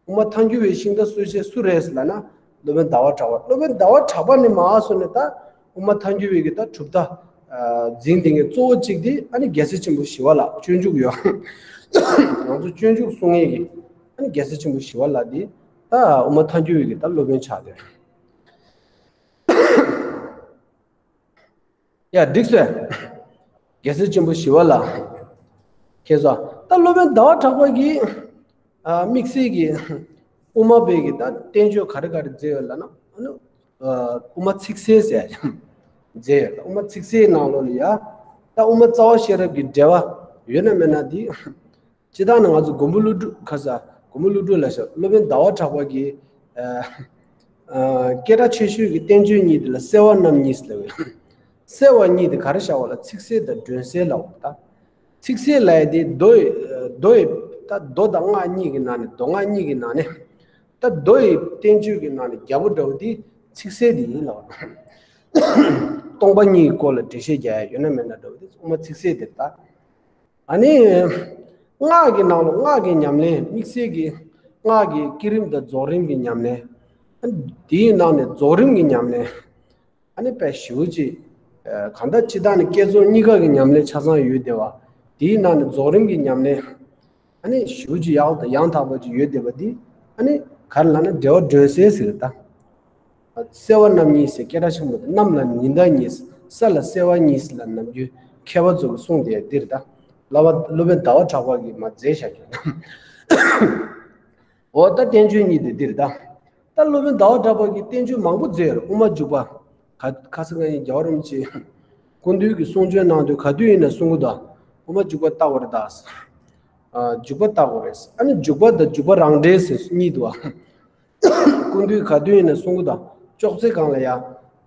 དབུ་མ་ཐལ་འགྱུར་བའི་ཤིང་རྟ་སྲོལ་ཕྱེས་སུ་རེད་ལབ་ན། སློབ་དཔོན་ཟླ་བ་གྲགས་པ། སློབ་དཔོན་ཟླ་བ་གྲགས་པ་ནས་མར་སོང་ནས་ད། དབུ་མ་ཐལ་འགྱུར་བའི་གི་ད་གྲུབ་མཐའ། འཛིན་དེ་གའི་གཙོ་བོ་གཅིག་དེ་ཨ་ནི་རྒྱལ་སྲས་ཆེན་པོ་ཞི་བ་ལྷ་སྤྱོད་འཇུག་ཡོད། ང་ཚོ་སྤྱོད་འཇུག་གསུང་མཁན་གྱི་ཨ་ནི་རྒྱལ་སྲས་ཆེན་པོ་ཞི་བ་ལྷ་དེ་ད་དབུ་མ་ཐལ་འགྱུར་བའི་གི་ད་སློབ་དཔོན་ཆགས་ཏེ། ཡ་འགྲིག་སོང་། རྒྱལ་སྲས་ཆེན་པོ་ཞི་བ་ལྷ། ཁྱེད་ཚོ་ད་སློབ་དཔོན་ཟླ་བ་གྲགས་པ་གིས་དམིགས་བསལ་གྱི་དབུ་མ་པའི་གི་ད་བསྟན་བཅོས་ག་རེ་ག་རེ་མཛད་ཡོད་ལབ་ན། ཨ་ནི་དབུ་མ་ཚིག་གསལ་ཟེར་མཛད་ཡོད། དབུ་མ་ཚིག་གསལ་ནང་ལོགས་ལ་ཡ་ད་དབུ་མ་རྩ་བ་ཤེས་རབ་ཀྱི་འགྲེལ་པ་ཡོད་ན་མེད་ན་དེ། སྤྱིར་བཏང་ནི་ང་ཚོ་མགོན་པོ་ཀླུ་སྒྲུབ་ཁ་ས་མགོན་པོ་ཀླུ་སྒྲུབ་ལ་ཞབས་སློབ་དཔོན་ཟླ་བ་གྲགས་པ་གིས། ཨ། ཨ། སྐད་གྲགས་ཆེ་ཤོས་ཀྱི་བསྟན་བཅོས་གཉིས་དེ་ལ་གསལ་བ་རྣམ་གཉིས་ལབ་ཡོད། གསལ་བ་གཉིས་དེ་ག་རེ་བཞག་པ་ལ་ཚིག་གསལ་དང་སྒྲོན་གསལ་ལབ་པ་ད། ཚིག་གསལ་ལབ་ཡས་དེ་མདོ་ཡི་མདོ་ཡི་ད་མདོ་དང་སྔགས་གཉིས་ཀྱི་ནང་ནས་མདོ་སྔགས་གཉིས་ཀྱི་ནང་ནས། ད་མདོ་ཡི་བསྟན་བཅོས་ཀྱི་ནང་ནས་རྒྱལ་པོ་འདྲ་བོ་དེ་ཚིག་གསལ་དེ་ཡིན་ལབ་པ། སྟོང་པ་ཉིད་ཀྱི་སྐོར་ལ་འགྲེལ་བཤད་རྒྱག་ཡ་ཡོད་ན་མེད་ན་འདྲ་བོ་དེ་དབུ་མ་ཚིག་གསལ་དེ་ད། ཨ་ནི། སྔགས་ཀྱི་ནང་ལ་སྔགས་ཀྱི་ཉམས་ལེན། དམིགས་བསལ་གྱི་སྔགས་ཀྱི་བསྐྱེད་རིམ་དང་རྫོགས་རིམ་གྱི་ཉམས་ལེན། ཨ་ནི་དེའི་ནང་ནས་རྫོགས་རིམ་གྱི་ཉམས་ལེན། ཨ་ནི་དཔེ་ཞེ་པོ་ཅིག་ཨ། གང་ལྟར་སྤྱིར་བཏང་ནི་བསྐྱེད་རྫོགས་གཉིས་ཀ་གི་ཉམས་ལེན་ཆ་ཚང་ཡོད་བསྡད་པ། དེའི་ནང་ནས་རྫོགས་རིམ་གྱི་ཉམས་ལེན། ཨ་ནི་ཞེ་པོ་ཅིག་ཡག་དང་ཡང་དག་པ་ཅིག་ཡོད་བསྡད་པ་འདི། ཨ་ནི་ག་རེ་ལབ་ན་འགྲེལ་པ་སྒྲོན་གསལ་ཟེར་ད། གསལ་བ་རྣམ་གཉིས་ཟེར་སྐད་གྲགས་ཆེན་པོ་དེ། རྣམ་ལ་ཉི་ཟླ་གཉིས། ས་ལ་གསལ་བ་གཉིས་ལ་ནམ་རྒྱུན་མཁས་པ་ཚོ་གིས་གསུངས་བསྡད་ཡ་འདིར་ད། སློབ་པ་སློབ་དཔོན་ཟླ་བ་གྲགས་པ་གིས་མར་མཛད་བཞག་རྒྱུ་ད། འོ་ད་བསྟན་བཅོས་གཉིས་དེ་འདིར་ད། ད་སློབ་དཔོན་ཟླ་བ་གྲགས་པ་གིས་བསྟན་བཅོས་མང་པོ་མཛད་ཡོད་རེད། དབུ་མ་འཇུག་པ། ཁ་ཁ་སང་ང་ཡི་རྒྱལ་བ་རིན་པོ་ཆེ་སྐུ་མདུན་གྱི་གསུང་ཆོས་གནང་དུས་ག་དུས་ཡིན་ན་གསུང་གི་འདུག་དབུ་མ་འཇུག་པ་ལྟ་བར་གདའ། ཨ། འཇུག་པ་ལྟ་དགོས་རེད། ཨ་ནི་འཇུག་པ་དང་འཇུག་པ་རང་འགྲེལ་ཟེར་གཉིས་འདུག་ཨ། སྐུ་མདུན་ག་དུས་ཡིན་ན་གསུང་གི་འདུག་ཅོག་ཙེ་སྒང་ལ་ཡ། ཨ་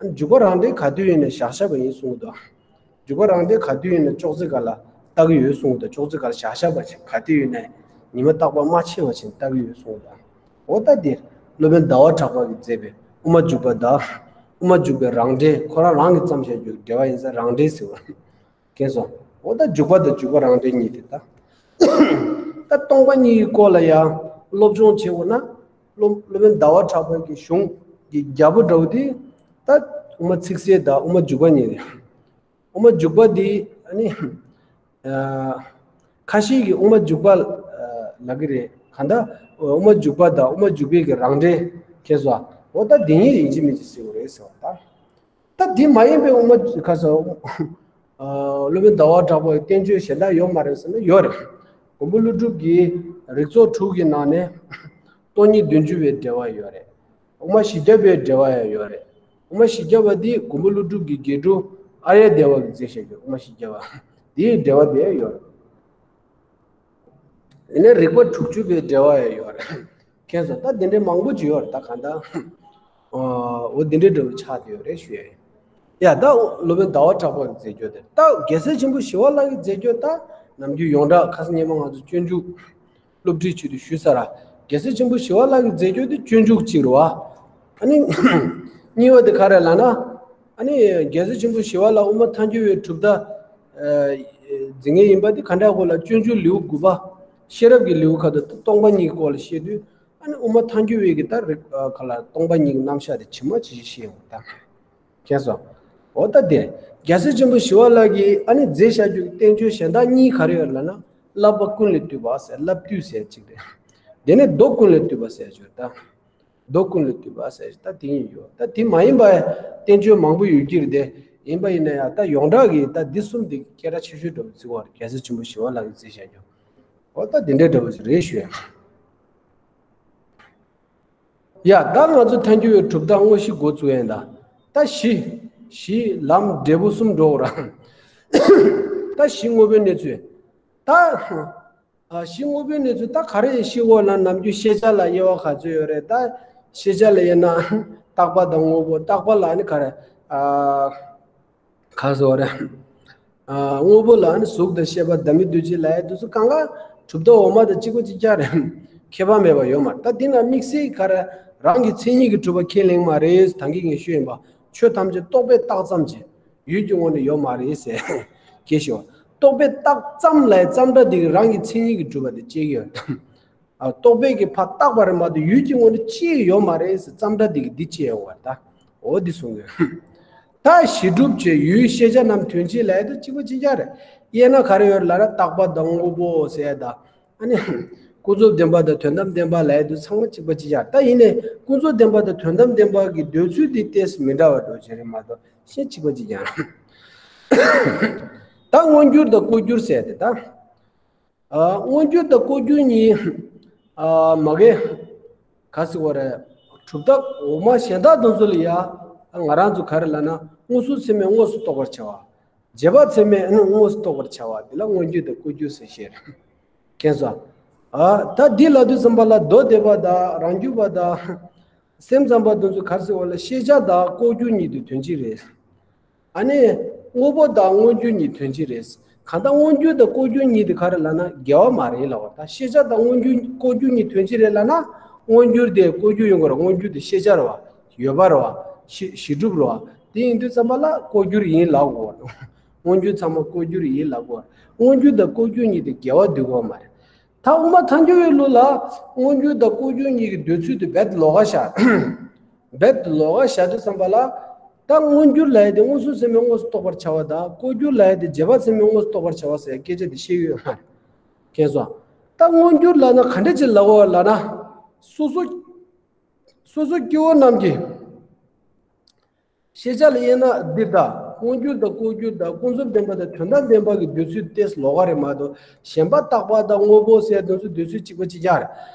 ནི་འཇུག་པ་རང་འགྲེལ་ག་དུས་ཡིན་ན་བཞག་བཞག་པ་ཡིན་གསུང་གི་འདུག་འཇུག་པ་རང་འགྲེལ་ག་དུས་ཡིན་ན་ཅོག་ཙེ་སྒང་ལ་ལྟ་གི་ཡོད་གསུང་གི་འདུག་ཅོག་ཙེ་སྒང་ལ་བཞག་བཞག་པ་ཞིག་ག་དུས་ཡིན་ན་ཉི་མ་རྟག་པར་མ་ཕྱེ་བ་ཞིག་ལྟ་གི་ཡོད་གསུང་གི་འདུག་འོ་ད་འདིར་སློབ་དཔོན་ཟླ་བ་གྲགས་པ་གིས་མཛད་པའི་དབུ་མ་འཇུག་པ་དང་། དབུ་མ་འཇུག་པའི་རང་འགྲེལ། ཁོ་རང་རང་གིས་བརྩམས་བཞག་རྒྱུ་འགྲེལ་པ་ཡིན་ཙང་རང་འགྲེལ་ཟེར་བ། མཁྱེན་སོང་། འོ་ད་འཇུག་པ་དང་འཇུག་པ་རང་འགྲེལ་གཉིས་དེ་ད། ད་སྟོང་པ་ཉིད་ཀྱི་སྐོར་ལ་ཡང་སློབ་སྦྱོང་བྱེད་དགོས་ན། སློབ་སློབ་དཔོན་ཟླ་བ་གྲགས་པ་གི་གཞུང་གི་རྒྱལ་པོ་འདྲ་བོ་དེ། ད་དབུ་མ་ཚིག་གསལ་དང་དབུ་མ་འཇུག་པ་གཉིས་རེད། དབུ་མ་འཇུག་པ་འདི་ཨ་ནི། ཨ། ཁ་ཤས་ཀྱིས་དབུ་མ་འཇུག་པ་ལབ་ཀྱི་རེད། གང་ལྟར་དབུ་མ་འཇུག་པ་དང་དབུ་མ་འཇུག་པའི་གི་རང་འགྲེལ། མཁྱེན་སོང་། འོ་ད་དེ་གཉིས་ཡིན་གཅིག་མིན་གཅིག་ཟེར་དགོས་རེད་ཟེར་བ་ད། ད་དེ་མ་ཡིན་པའི་དབུ་མ་ཁ་སང་ སློབ་དཔོན་ཟླ་བ་གྲགས་པའི་བསྟན་བཅོས་གཞན་དག་ཡོད་མ་རེད་ཟེར་ན་ཡོད་རེད། མགོན་པོ་ཀླུ་སྒྲུབ་ཀྱི་རིགས་ཚོགས་དྲུག་གི་ནང་ནས་སྟོང་ཉིད་བདུན་ཅུ་པའི་འགྲེལ་པ་ཡོད་རེད། དབུ་མ་བཞི་བརྒྱ་པའི་འགྲེལ་པ་ཡང་ཡོད་རེད། དབུ་མ་བཞི་བརྒྱ་པ་འདི་མགོན་པོ་ཀླུ་སྒྲུབ་ཀྱི་དགེ་ཕྲུག་ཨཱརྱ་དེ་བ་གིས་མཛད་བཞག་རྒྱུ་དབུ་མ་བཞི་བརྒྱ་པ། དེའི་འགྲེལ་པ་དེ་ཡང་ཡོད་རེད། ཡིན་ནའི་རིགས་པ་དྲུག་ཅུ་པའི་འགྲེལ་པ་ཡང་ཡོད་རེད། མཁྱེན་སོང་། ད་འདི་འདྲའི་མང་པོ་ཅིག་ཡོད་རེད། ད་གང་ལྟར། འོ་འདི་འདྲའི་འདྲ་བོ་ཆགས་བསྡད་ཡོད་རེད་ཞུ་ཡ་ཡིན། ཡ་ད་སློབ་དཔོན་ཟླ་བ་གྲགས་པ་གིས་མཛད་རྒྱུ་དེ་ད་རྒྱལ་སྲས་ཆེན་པོ་ཞི་བ་ལྷ་གིས་མཛད་རྒྱུ་ད་ནམ་རྒྱུན་ཡོངས་གྲགས། ཁ་སང་ཉི་མ་ང་ཚོ་སྤྱོད་འཇུག་སློབ་ཁྲིད་ཆེད་དུ་ཞུས་ཚར། རྒྱལ་སྲས་ཆེན་པོ་ཞི་བ་ལྷ་གིས་མཛད་རྒྱུ་དེ་སྤྱོད་འཇུག་གཅིག་རེད་བ། ཨ་ནི་གཉིས་པ་དེ་ག་རེ་ལབ་ན། ཨ་ནི་རྒྱལ་སྲས་ཆེན་པོ་ཞི་བ་ལྷ་དབུ་མ་ཐལ་འགྱུར་བའི་གྲུབ་མཐའ་ཨ་འཛིན་མཁན་ཡིན་པ་དེ་ག་འདྲ་གོ་ལ། སྤྱོད་འཇུག་ལེའུ་དགུ་པ། ཤེས་རབ་ཀྱི་ལེའུ་ཁ་ཐུག་སྟོང་པ་ཉིད་ཀྱི་སྐོར་ལ་བཤད་དུས། ཨ་ནི་དབུ་མ་ཐལ་འགྱུར་བའི་གི་ད་རིགས་ག་ལ་སྟོང་པ་ཉིད་ཀྱི་རྣམ་གཞག་དེ་ཇི་མ་ཇི་བཞིན་བཤད་ཡོང་ད། མཁྱེན་སོང་། འོ་ད་དེ་རེད། རྒྱལ་སྲས་ཆེན་པོ་ཞི་བ་ལྷ་གིས་ཨ་ནི་མཛད་བཞག་རྒྱུ་གི་བསྟན་བཅོས་གཞན་དག་གཉིས་ག་རེ་ཡོད་ལབ་ན། བསླབ་པ་ཀུན་ལས་བཏུས་པ་ཟེར། བསླབ་བཏུས་ཟེར་གཅིག་རེད། དེ་ནས་མདོ་ཀུན་ལས་བཏུས་པ་ཟེར་གཅིག་རེད་ད། མདོ་ཀུན་ལས་བཏུས་པ་ཟེར་ད་དེ་ཡིན་ཡོད། ད་དེ་མ་ཡིན་པའི་བསྟན་བཅོས་མང་པོ་ཡོད་ཀྱི་རེད་དེ། ཡིན་པ་ཡིན་ན་ཡང་ད་ཡོངས་གྲགས་ཀྱི་ད་འདི་གསུམ་དེ་སྐད་གྲགས་ཆེ་ཤོས་འདྲ་བོ་བརྩི་བ་རེད། རྒྱལ་སྲས་ཆེན་པོ་ཞི་བ་ལྷ་གིས་མཛད་བཞག་རྒྱུ། འོ་ད་དེ་འདྲའི་འདྲ་བོ་ཞིག་རེད་ཞུ་ཡ། ཡ་ད་ང་ཚོ་ཐལ་འགྱུར་བའི་གྲུབ་མཐའ་དངོས་གཞི་འགོ་བཙུགས་ཡིན་ད། ད་གཞི། གཞི་ལམ་འབྲས་བུ་གསུམ་འགྲོ་དགོས་ར། ད་གཞི་དངོས་པོའི་གནས་ཚུལ། ད་ཨ་གཞི་དངོས་པོའི་གནས་ཚུལ་ད་ག་རེ་ཤེས་དགོས་ལབ་ན། ནམ་རྒྱུན་ཤེས་བྱ་ལ་དབྱེ་བ་ག་ཚོད་ཡོད་རེད། ད་ཤེས་བྱ་ལ་དབྱེ་ན་རྟག་པ་དང་དངོས་པོ། རྟག་པ་ལ་ནི་ག་རེ་ཨ། ག་ཟེར་བ་རེད། ཨ་དངོས་པོ་ལ་ནི་གཟུགས་དང་ཤེས་པ་ལྡན་མིན་འདུ་བྱེད་ལབ་ཡ་དེ་ཚོ་གང་ག་གྲུབ་མཐའ་འོག་མ་དང་གཅིག་པ་གཅིག་རྐྱང་རེད། ཁྱད་པར་མེད་པ་ཡོད་མ་རེད། ད་འདི་ན་དམིགས་བསལ་ག་རེ་རང་གི་མཚན་ཉིད་ཀྱིས་གྲུབ་པ་ཁས་ལེན་མ་རེད། ད་གིན་ངས་ཞུས་ཡིན་པ། ཆོས་ཐམས་ཅད་རྟོག་པས་བཏགས་ཙམ་གྱིས་ཡུལ་གྱི་ངོ་ནས་ཡོད་མ་རེད་ཟེར། ཁྱེད་ཤོད། རྟོག་པས་བཏགས་ཙམ་ལབ་ཡ་ཙམ་སྒྲ་འདི་གིས་རང་གི་མཚན་ཉིད་ཀྱིས་གྲུབ་པ་དེ་བཅད་ཀྱི་ཡོད། ཨ་རྟོག་པས་ཀྱིས་ཕར་བཏགས་པ་རེད་མ་གཏོགས་ཡུལ་གྱི་ངོ་ནས་ཅི་ཡང་ཡོད་མ་རེད་ཟེར། ཙམ་སྒྲ་འདི་གིས་འདི་བཅད་ཡོང་བ་རེད་ད། འོ་འདི་གསུང་གི་ཡོད། ད་གཞི་གྲུབ་ཀྱི་ཡུལ་ཤེས་བྱ་རྣམས་དོན་གཅིག་ལབ་ཡ་དེ་གཅིག་པ་གཅིག་རྐྱང་རེད། དབྱེ་ན་ག་རེ་ཡོད་ལབ་ན་རྟག་པ་དང་དངོས་པོ་ཟེར་ཡ་ད། ཨ་ནི་ཀུན་རྫོབ་བདེན་པ་དང་དོན་དམ་བདེན་པ་ལབ་ཡ་དེ་ཚང་མ་གཅིག་པ་གཅིག་རྐྱང་རེད། ད་ཡིན་ནའི་ཀུན་རྫོབ་བདེན་པ་དང་དོན་དམ་བདེན་པ་གི་འདོད་ཚུལ་དེ་ཏོག་ཙམ་མི་འདྲ་བ་འགྲོ་བཞིན་རེད་མ་གཏོགས་གཞན་གཅིག་པ་གཅིག་རྐྱང་རེད། ད་མངོན་གྱུར་དང་ལྐོག་གྱུར་ཟེར་ཡ་དེ་ད། ཨ་མངོན་གྱུར་དང་ལྐོག་གྱུར་གཉིས། ཨ་མ་གི་ག་ཟེར་བ་རེད། གྲུབ་མཐའ་འོག་མ་གཞན་དག་དེ་ཚོ་ལ་ཡ། ང་རང་ཚོ་ག་རེ་ལབ་ན་མངོན་སུམ་ཚད་མས་དངོས་སུ་རྟོགས་པར་བྱ་བ། རྗེས་དཔག་ཚད་མས་ནི་དངོས་སུ་རྟོགས་པར་བྱ་བ་དེ་ལ་མངོན་གྱུར་དང་ལྐོག་གྱུར་ཟེར་བཤད། མཁྱེན་སོང་། ཨ་ད་འདི་ལབ་དུས་ཙམ་པ་ལ་མདོ་སྡེ་པ་དང་རང་རྒྱུད་པ་དང་། སེམས་ཙམ་པ་དེ་ཚོ་ག་རེ་ཟེར་བ་ལ་ཤེས་བྱ་དང་ལྐོག་གྱུར་གཉིས་དེ་དོན་གཅིག་རེད། ཨ་ནི། དངོས་པོ་དང་མངོན་གྱུར་གཉིས་དོན་གཅིག་རེད། གང་ལྟར་མངོན་གྱུར་དང་ལྐོག་གྱུར་གཉིས་དེ་ག་རེ་ལབ་ན་འགལ་བ་མ་རེད་ལབ་པ་དང་། ཤེས་བྱ་དང་མངོན་གྱུར་ལྐོག་གྱུར་གཉིས་དོན་གཅིག་རེད་ལབ་ན། མངོན་གྱུར་དེ་ལྐོག་གྱུར་ཡིན་དགོས་རེད། མངོན་གྱུར་དེ་ཤེས་བྱ་རེད་བ། ཡོད་པ་རེད་བ། གཞི་གཞི་གྲུབ་རེད་བ། དེ་ཡིན་དུས་ཙམ་པ་ལ་ལྐོག་གྱུར་ཡིན་ལབ་དགོས་རེད། མངོན་གྱུར་ཚང་མ་ལྐོག་གྱུར་ཡིན་ལབ་དགོས་རེད། མངོན་གྱུར་དང་ལྐོག་གྱུར་གཉིས་དེ་འགལ་བ་འདུག་གོ་མ་རེད། ད་དབུ་མ་ཐལ་འགྱུར་བའི་ལུགས་ལ་མངོན་གྱུར་དང་ལྐོག་གྱུར་གཉིས་ཀྱི་འདོད་ཚུལ་དེ་རྦད་ལོགས་ཀ་བཞག་རྦད་ལོགས་ཀ་བཞག་དུས་ཙམ་པ་ལ། ད་མངོན་གྱུར་ལབ་ཡ་དེ་མངོན་སུམ་ཚད་མས་དངོས་སུ་རྟོགས་པར་བྱ་བ་དང་། ལྐོག་གྱུར་ལབ་ཡ་དེ་རྗེས་དཔག་ཚད་མས་དངོས་སུ་རྟོགས་པར་བྱ་བ་ཟེར་ཡ་སྐད་ཆ་དེ་བཤད་ཡོད་མ་རེད། མཁྱེན་སོང་། ད་མངོན་གྱུར་ལབ་ན་ག་འདྲ་ཅིག་ལབ་དགོས་ལབ་ན། སོ་སོ། སོ་སོ་སྐྱེ་བོ་རྣམས་ཀྱི། ཤེས་བྱ་ལ་དབྱེ་ན་འདི་ལྟ། མངོན་གྱུར་དང་ལྐོག་གྱུར་དང་ཀུན་རྫོབ་བདེན་པ་དང་དོན་དམ་བདེན་པ་གི་འདོད་ཚུལ་ཏོག་ཙམ་ལོགས་ཀ་རེད་མ་གཏོགས། གཞན་པ་རྟག་པ་དང་དངོས་པོ་ཟེར་དེ་ཚོ་འདོད་ཚུལ་གཅིག་པ་གཅིག་རྐྱང་རེད།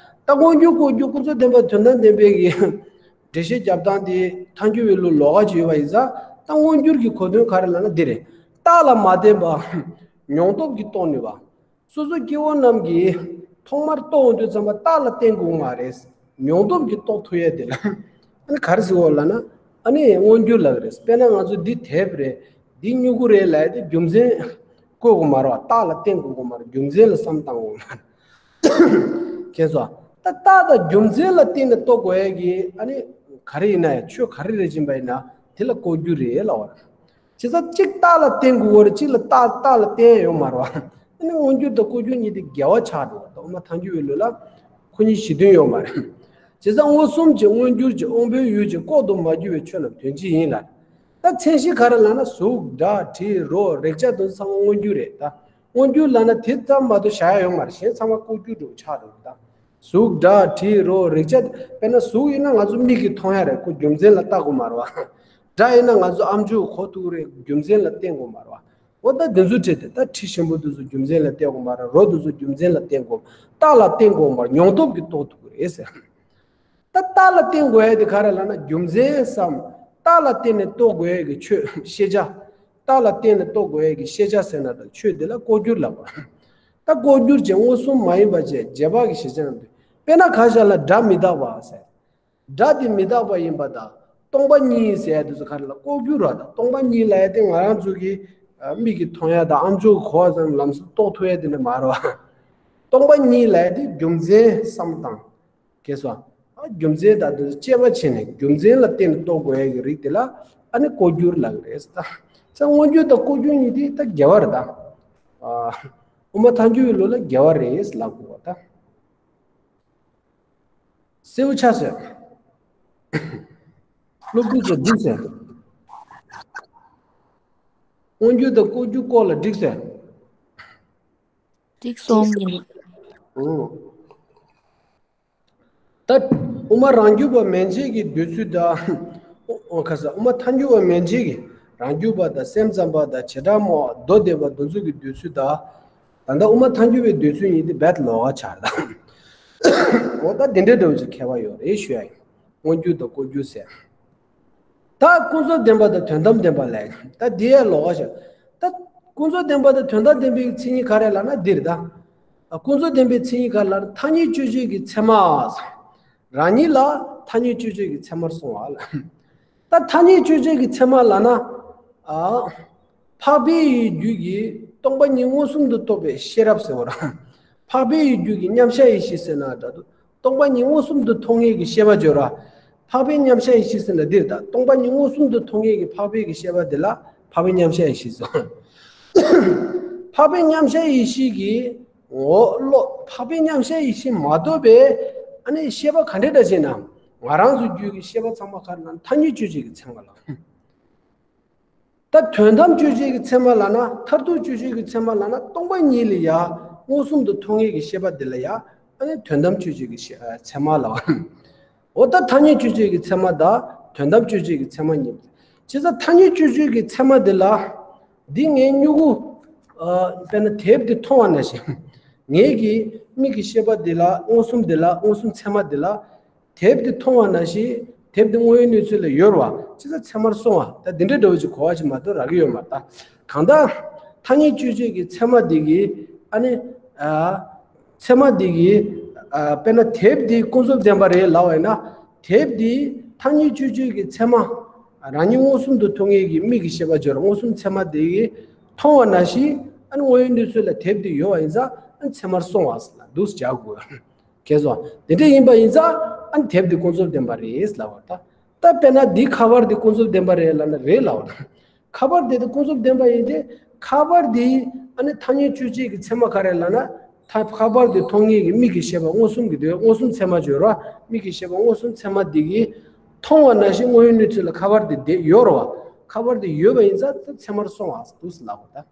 ད་མངོན་གྱུར་ལྐོག་གྱུར་ཀུན་རྫོབ་བདེན་པ་དོན་དམ་བདེན་པའི་གི་འགྲེལ་བཤད་རྒྱབ་སྟངས་དེ་ཐལ་འགྱུར་བའི་ལུགས་ལོགས་ཀ་ཅིག་ཡོད་པ་ཡིན་ཙང་། ད་མངོན་གྱུར་གྱི་གོ་དོན་ག་རེ་ལབ་ན་འདི་རེད། རྟགས་ལ་མ་བརྟེན་པ། མྱོང་སྟོབས་ཀྱིས་རྟོགས་ནུས་པ། སོ་སོ་སྐྱེ་བོ་རྣམས་ཀྱིས་ཐོག་མར་རྟོགས་འོང་དུས་ཙམ་པ་རྟགས་ལ་བརྟེན་དགོས་མ་རེད། མྱོང་སྟོབས་ཀྱིས་རྟོགས་ཐུབ་ཡས་དེ་ལ། ཨ་ནི་ག་རེ་ཟེར་བ་ལབ་ན། ཨ་ནི་མངོན་གྱུར་ལབ་རེད། དཔེར་ན་ང་ཚོ་འདི་དེབ་རེད། འདི་སྨྱུ་གུ་རེད་ལབ་ཡས་དེ་རྒྱུ་མཚན་བཀོད་དགོས་མ་རེད་བ། རྟགས་ལ་བརྟེན་དགོས་དགོས་མ་རེད། རྒྱུ་མཚན་ལ་བསམ་བཏང་དགོས་མ་རེད། མཁྱེན་སོང་། ད་རྟགས་དང་རྒྱུ་མཚན་ལ་བརྟེན་ནས་རྟོགས་དགོས་ཡས་ཀྱི་ཨ་ནི་ག་རེ་ཡིན་ན་ཡང་ཆོས་ག་རེ་རེད་ཕྱིན་པ་ཡིན་ན་དེ་ལ་ལྐོག་གྱུར་རེད་ལབ་པ་རེད། བྱས་ཙང་གཅིག་རྟགས་ལ་བརྟེན་དགོས་པ་རེད། གཅིག་ལ་རྟགས་རྟགས་ལ་བརྟེན་ཡོད་མ་རེད་བ། ཨ་ནི་མངོན་གྱུར་དང་ལྐོག་གྱུར་གཉིས་དེ་འགལ་བ་ཆགས་འགྲོ་བ་དང་། དབུ་མ་ཐལ་འགྱུར་བའི་ལུགས་ལ་ཁོ་གཉིས་གཞི་མཐུན་ཡོད་མ་རེད། བྱས་ཙང་མངོན་སུམ་གྱི་མངོན་གྱུར་གྱི་དབང་པོའི་ཡུལ་གྱི་ལྐོག་ཏུ་མ་གྱུར་པའི་ཆོས་རྣམས་དོན་གཅིག་ཡིན་ལ། ད་མཚན་གཞི་ག་རེ་ལབ་ན་གཟུགས་སྒྲ་དྲི་རོ་རེག་བྱ་དེ་ཚོ་ཚང་མ་མངོན་གྱུར་རེད་ད། མངོན་གྱུར་ལབ་ན་དེ་ཙམ་མ་གཏོགས་བཞག་ཡ་ཡོད་མ་རེད། གཞན་ཚང་མ་ལྐོག་གྱུར་འདྲ་བོ་ཆགས་འགྲོ་གི་ད། གཟུགས་སྒྲ་དྲི་རོ་རེག་བྱ། དཔེར་ན་གཟུགས་ཡིན་ན་ང་ཚོ་མིག་གིས་མཐོང་ཡ་རེད། ཁོ་རྒྱུ་མཚན་ལ་བལྟ་དགོས་མ་རེད་བ། སྒྲ་ཡིན་ན་ང་ཚོ་ཨམ་ཅོག་གིས་གོ་ཐུབ་ཀྱི་རེད། རྒྱུ་མཚན་ལ་བརྟེན་དགོས་མ་རེད་བ། འོ་ད་འདི་ཚོ་བྲིས་ཏེ་ད་དྲི་ཞིམ་པོ་འདི་ཚོ་རྒྱུ་མཚན་ལ་བརྟེན་དགོས་མ་རེད། རོ་འདི་ཚོ་རྒྱུ་མཚན་ལ་བརྟེན་དགོས། རྟགས་ལ་བརྟེན་དགོས་མ་རེད། མྱོང་སྟོབས་ཀྱིས་རྟོགས་ཐུབ་ཀྱི་རེད་ཟེར། ད་རྟགས་ལ་བརྟེན་དགོས་ཡ་དེ་ག་རེ་ལབ་ན་རྒྱུ་མཚན་སམ། རྟགས་ལ་བརྟེན་ནས་རྟོགས་དགོས་ཡ་གི་ཆོས་ཤེས་བྱ། རྟགས་ལ་བརྟེན་ནས་རྟོགས་དགོས་ཡ་གི་ཤེས་བྱ་ཟེར་ན་ད་ཆོས་དེ་ལ་ལྐོག་གྱུར་ལབ་པ། ད་ལྐོག་གྱུར་ཅན་མངོན་སུམ་མ་ཡིན་པ་ཅན་རྗེས་དཔག་གི་ཤེས་བྱ་རྣམས་ཏེ། དཔེར་ན་ཁ་ཤས་ལ་སྒྲ་མི་རྟག་པ་ཟེར། སྒྲ་དེ་མི་རྟག་པ་ཡིན་པ་དང་སྟོང་པ་ཉིད་ཟེར་ཡ་དེ་ཚོ་ག་རེ་ལ་ལྐོག་གྱུར་ར། ད་སྟོང་པ་ཉིད་ལབ་ཡ་དེ་ང་རང་ཚོ་གི་ཨ་མིག་གིས་མཐོང་ཡ་དང་ཨ་མཆོག་གིས་གོ་བ་ཙམ་ལམ་སང་རྟོགས་ཐུབ་ཡ་དེ་འདྲ་མ་རེད་བ། སྟོང་པ་ཉིད་ལབ་ཡ་དེ་རྒྱུ་མཚན་བསམ་དང་། གས་སོ། ཨ་རྒྱུ་མཚན་དང་དེ་ཚོ་དཔྱད་པ་བྱས་ནས་རྒྱུ་མཚན་ལ་བརྟེན་ནས་རྟོགས་དགོས་ཡ་གི་རིགས་དེ་ལ་ཨ་ནི་ལྐོག་གྱུར་ལབ་ཀྱི་རེད་ད། ས་མངོན་གྱུར་དང་ལྐོག་གྱུར་གཉིས་དེ་ད་འགལ་བ་རེད་ད། ཨ་དབུ་མ་ཐལ་འགྱུར་བའི་ལུགས་ལ་འགལ་བ་རེད་ལབ་དགོས་པ་ད། གསལ་པོ་ཆགས་སོང་། སློབ་ཕྲུག་ཚོ་འགྲིག་སོང་། མངོན་གྱུར་དང་ལྐོག་གྱུར་སྐོར་ལ་འགྲིག་སོང་། འགྲིག་སོང་ཡིན། ཨོ། ད་དབུ་མ་རང་རྒྱུད་པ་མན་ཆད་ཀྱི་འདོད་ཚུལ་དང་། ཨོ་ཁ་ས་དབུ་མ་ཐལ་འགྱུར་བ་མན་ཆད་ཀྱི་རང་རྒྱུད་པ་དང་སེམས་ཙམ་པ་དང་བྱེ་བྲག་སྨྲ་བ་མདོ་སྡེ་པ་འདི་ཚོ་གི་འདོད་ཚུལ་དང་། ད་ལྟ་དབུ་མ་ཐལ་འགྱུར་བའི་འདོད་ཚུལ་གཉིས་དེ་རྦད་ལོགས་ཀ་ཆགས་རེད་ད། འོ་ད་དེ་འདྲའི་འདྲ་བོ་ཅིག་ཁྱད་པར་ཡོད་རེད་ཞུ་ཡ་ཡིན། མངོན་གྱུར་དང་ལྐོག་གྱུར་ཟེར། ད་ཀུན་རྫོབ་བདེན་པ་དང་དོན་དམ་བདེན་པ་ལས་ད་འདི་ཡ་ལོགས་ཀ་ཞིག་ད་ཀུན་རྫོབ་བདེན་པ་དང་དོན་དམ་བདེན་པའི་མཚན་ཉིད་ག་རེ་ལབ་ན་འདིར་ད། ཀུན་རྫོབ་བདེན་པའི་མཚན་ཉིད་ག་རེ་ལབ་ན་ཐ་སྙད་དཔྱོད་བྱེད་ཀྱི་ཚད་མ། རང་ཉིད་ལ་ཐ་སྙད་དཔྱོད་བྱེད་ཀྱི་ཚད་མར་སོང་བ་ལ། ད་ཐ་སྙད་དཔྱོད་བྱེད་ཀྱི་ཚད་མ་ལབ་ན། ཨ། འཕགས་པའི་རྒྱུད་ཀྱི་སྟོང་པ་ཉིད་མངོན་སུམ་དུ་རྟོགས་པའི་ཤེས་རབ་ཟེར་བ་ར། འཕགས་པའི་རྒྱུད་ཀྱི་མཉམ་གཞག་ཡེ་ཤེས་ཟེར་ན་འདྲ་འདུག་སྟོང་པ་ཉིད་མངོན་སུམ་དུ་མཐོང་ངེས་ཀྱི་ཤེས་པ་བརྗོད་ར། འཕགས་པའི་མཉམ་གཞག་ཡེ་ཤེས་ཟེར་ན་འདིར་ད་སྟོང་པ་ཉིད་མངོན་སུམ་དུ་མཐོང་ངེས་ཀྱི་འཕགས་པའི་གི་ཤེས་པ་འདི་ལ་འཕགས་པའི་མཉམ་གཞག་ཡེ་ཤེས་ཟེར། འཕགས་པའི་མཉམ་གཞག་ཡེ་ཤེས་ཀྱི་ངོ་བོ་བློ། འཕགས་པའི་མཉམ་གཞག་ཡེ་ཤེས་མ་གཏོགས་པའི་ཨ་ནི་ཤེས་པ་ག་འདྲ་འདྲ་ཞེ་ན། ང་རང་ཚོ་རྒྱུད་ཀྱི་ཤེས་པ་ཚང་མ་ག་རེ་ལབ་ན་ཐ་སྙད་དཔྱོད་བྱེད་ཀྱི་ཚད་མ་ལ། ད་དོན་དམ་དཔྱོད་བྱེད་ཀྱི་ཚད་མ་ལབ་ན་མཐར་ཐུག་དཔྱོད་བྱེད་ཀྱི་ཚད་མ་ལབ་ན་སྟོང་པ་ཉིད་ལ་ཡ་མངོན་སུམ་དུ་མཐོང་ངེས་ཀྱི་ཤེས་པ་འདི་ལ་ཡ་ཨ་ནི་དོན་དམ་དཔྱོད་བྱེད་ཀྱི་ཤེས་ཚད་མ་ལབ། འོ་ད་ཐ་སྙད་དཔྱོད་བྱེད་ཀྱི་ཚད་མ་དང་དོན་དམ་དཔྱོད་བྱེད་ཀྱི་ཚད་མ་གཉིས། བྱས་ཙང་ཐ་སྙད་དཔྱོད་བྱེད་ཀྱི་ཚད་མ་འདི་ལ། འདི་ངའི་སྨྱུ་གུ། ཨ། དཔེར་ན་དེབ་འདི་མཐོང་བ་ནང་བཞིན། ངའི་གི་མིག་གི་ཤེས་པ་འདི་ལ་མངོན་སུམ་འདི་ལ་མངོན་སུམ་ཚད་མ་འདི་ལ། དེབ་འདི་མཐོང་བ་ནང་བཞིན་དེབ་འདི་དངོས་ཡོད་གནས་ཚུལ་ལ་ཡོད་རེད་བ། བྱས་ཙང་ཚད་མར་སོང་བ། ད་འདི་འདྲ་འདྲ་བོ་ཅིག་གོ་བ་ཅིག་མ་གཏོགས་རག་གི་ཡོད་མ་རེད་ད། གང་ལྟར་ཐ་སྙད་དཔྱོད་བྱེད་ཀྱི་ཚད་མ་འདི་གི་ཨ་ནི། ཨ། ཚད་མ་འདི་གི། ཨ། དཔེར་ན་དེབ་འདི་ཀུན་རྫོབ་བདེན་པ་རེད་ལབ་པ་ཡིན་ན། དེབ་འདི་ཐ་སྙད་དཔྱོད་བྱེད་ཀྱི་ཚད་མ། རང་ཉིད་མངོན་སུམ་དུ་མཐོང་ངེས་ཀྱི་མིག་གི་ཤེས་པ་སྦྱོར་མངོན་སུམ་ཚད་མ་འདི་གི་མཐོང་བ་ནང་བཞིན་ཨ་ནི་དངོས་ཡོད་གནས་ཚུལ་ལ་དེབ་འདི་ཡོད་པ་ཡིན་ཙང་ཨ་ནི་ཚད་མར་སོང་བ་ལ་འདུག་སེ་བྱ་དགོས། གས་སོ། དེ་འདྲ་ཡིན་པ་ཡིན་ཙང་ཨ་ནི་དེབ་འདི་ཀུན་རྫོབ་བདེན་པ་རེད་ལབ་པ་ད། ད་དཔེར་ན་འདི་ཁ་པར་འདི་ཀུན་རྫོབ་བདེན་པ་རེད་ལབ་ན་རེད་ལབ་པ་ད། ཁ་པར་དེ་དེ་ཀུན་རྫོབ་བདེན་པ་ཡིན་ཏེ། ཁ་པར་དེ་ཨ་ནི་ཐ་སྙད་དཔྱོད་བྱེད་ཀྱི་ཚད་མ་ག་རེ་ལབ་ན། ད་ཁ་པར་དེ་མཐོང་ངེས་ཀྱི་མིག་གི་ཤེས་པ་མངོན་སུམ་གྱི་དེ་མངོན་སུམ་ཚད་མ་སྦྱོར་བ། མིག་གི་ཤེས་པ་མངོན་སུམ་ཚད་མ་དེ་གིས་མཐོང་བ་ནང་བཞིན་དངོས་ཡོད་གནས་ཚུལ་ལ་ཁ་པར་དེ་དེ་ཡོད་རེད་བ། ཁ་པར་དེ་ཡོད་པ་ཡིན་ཙང་ད་ཚད་མར་སོང་བ་འདུག་སེ་ལབ་པ་ད།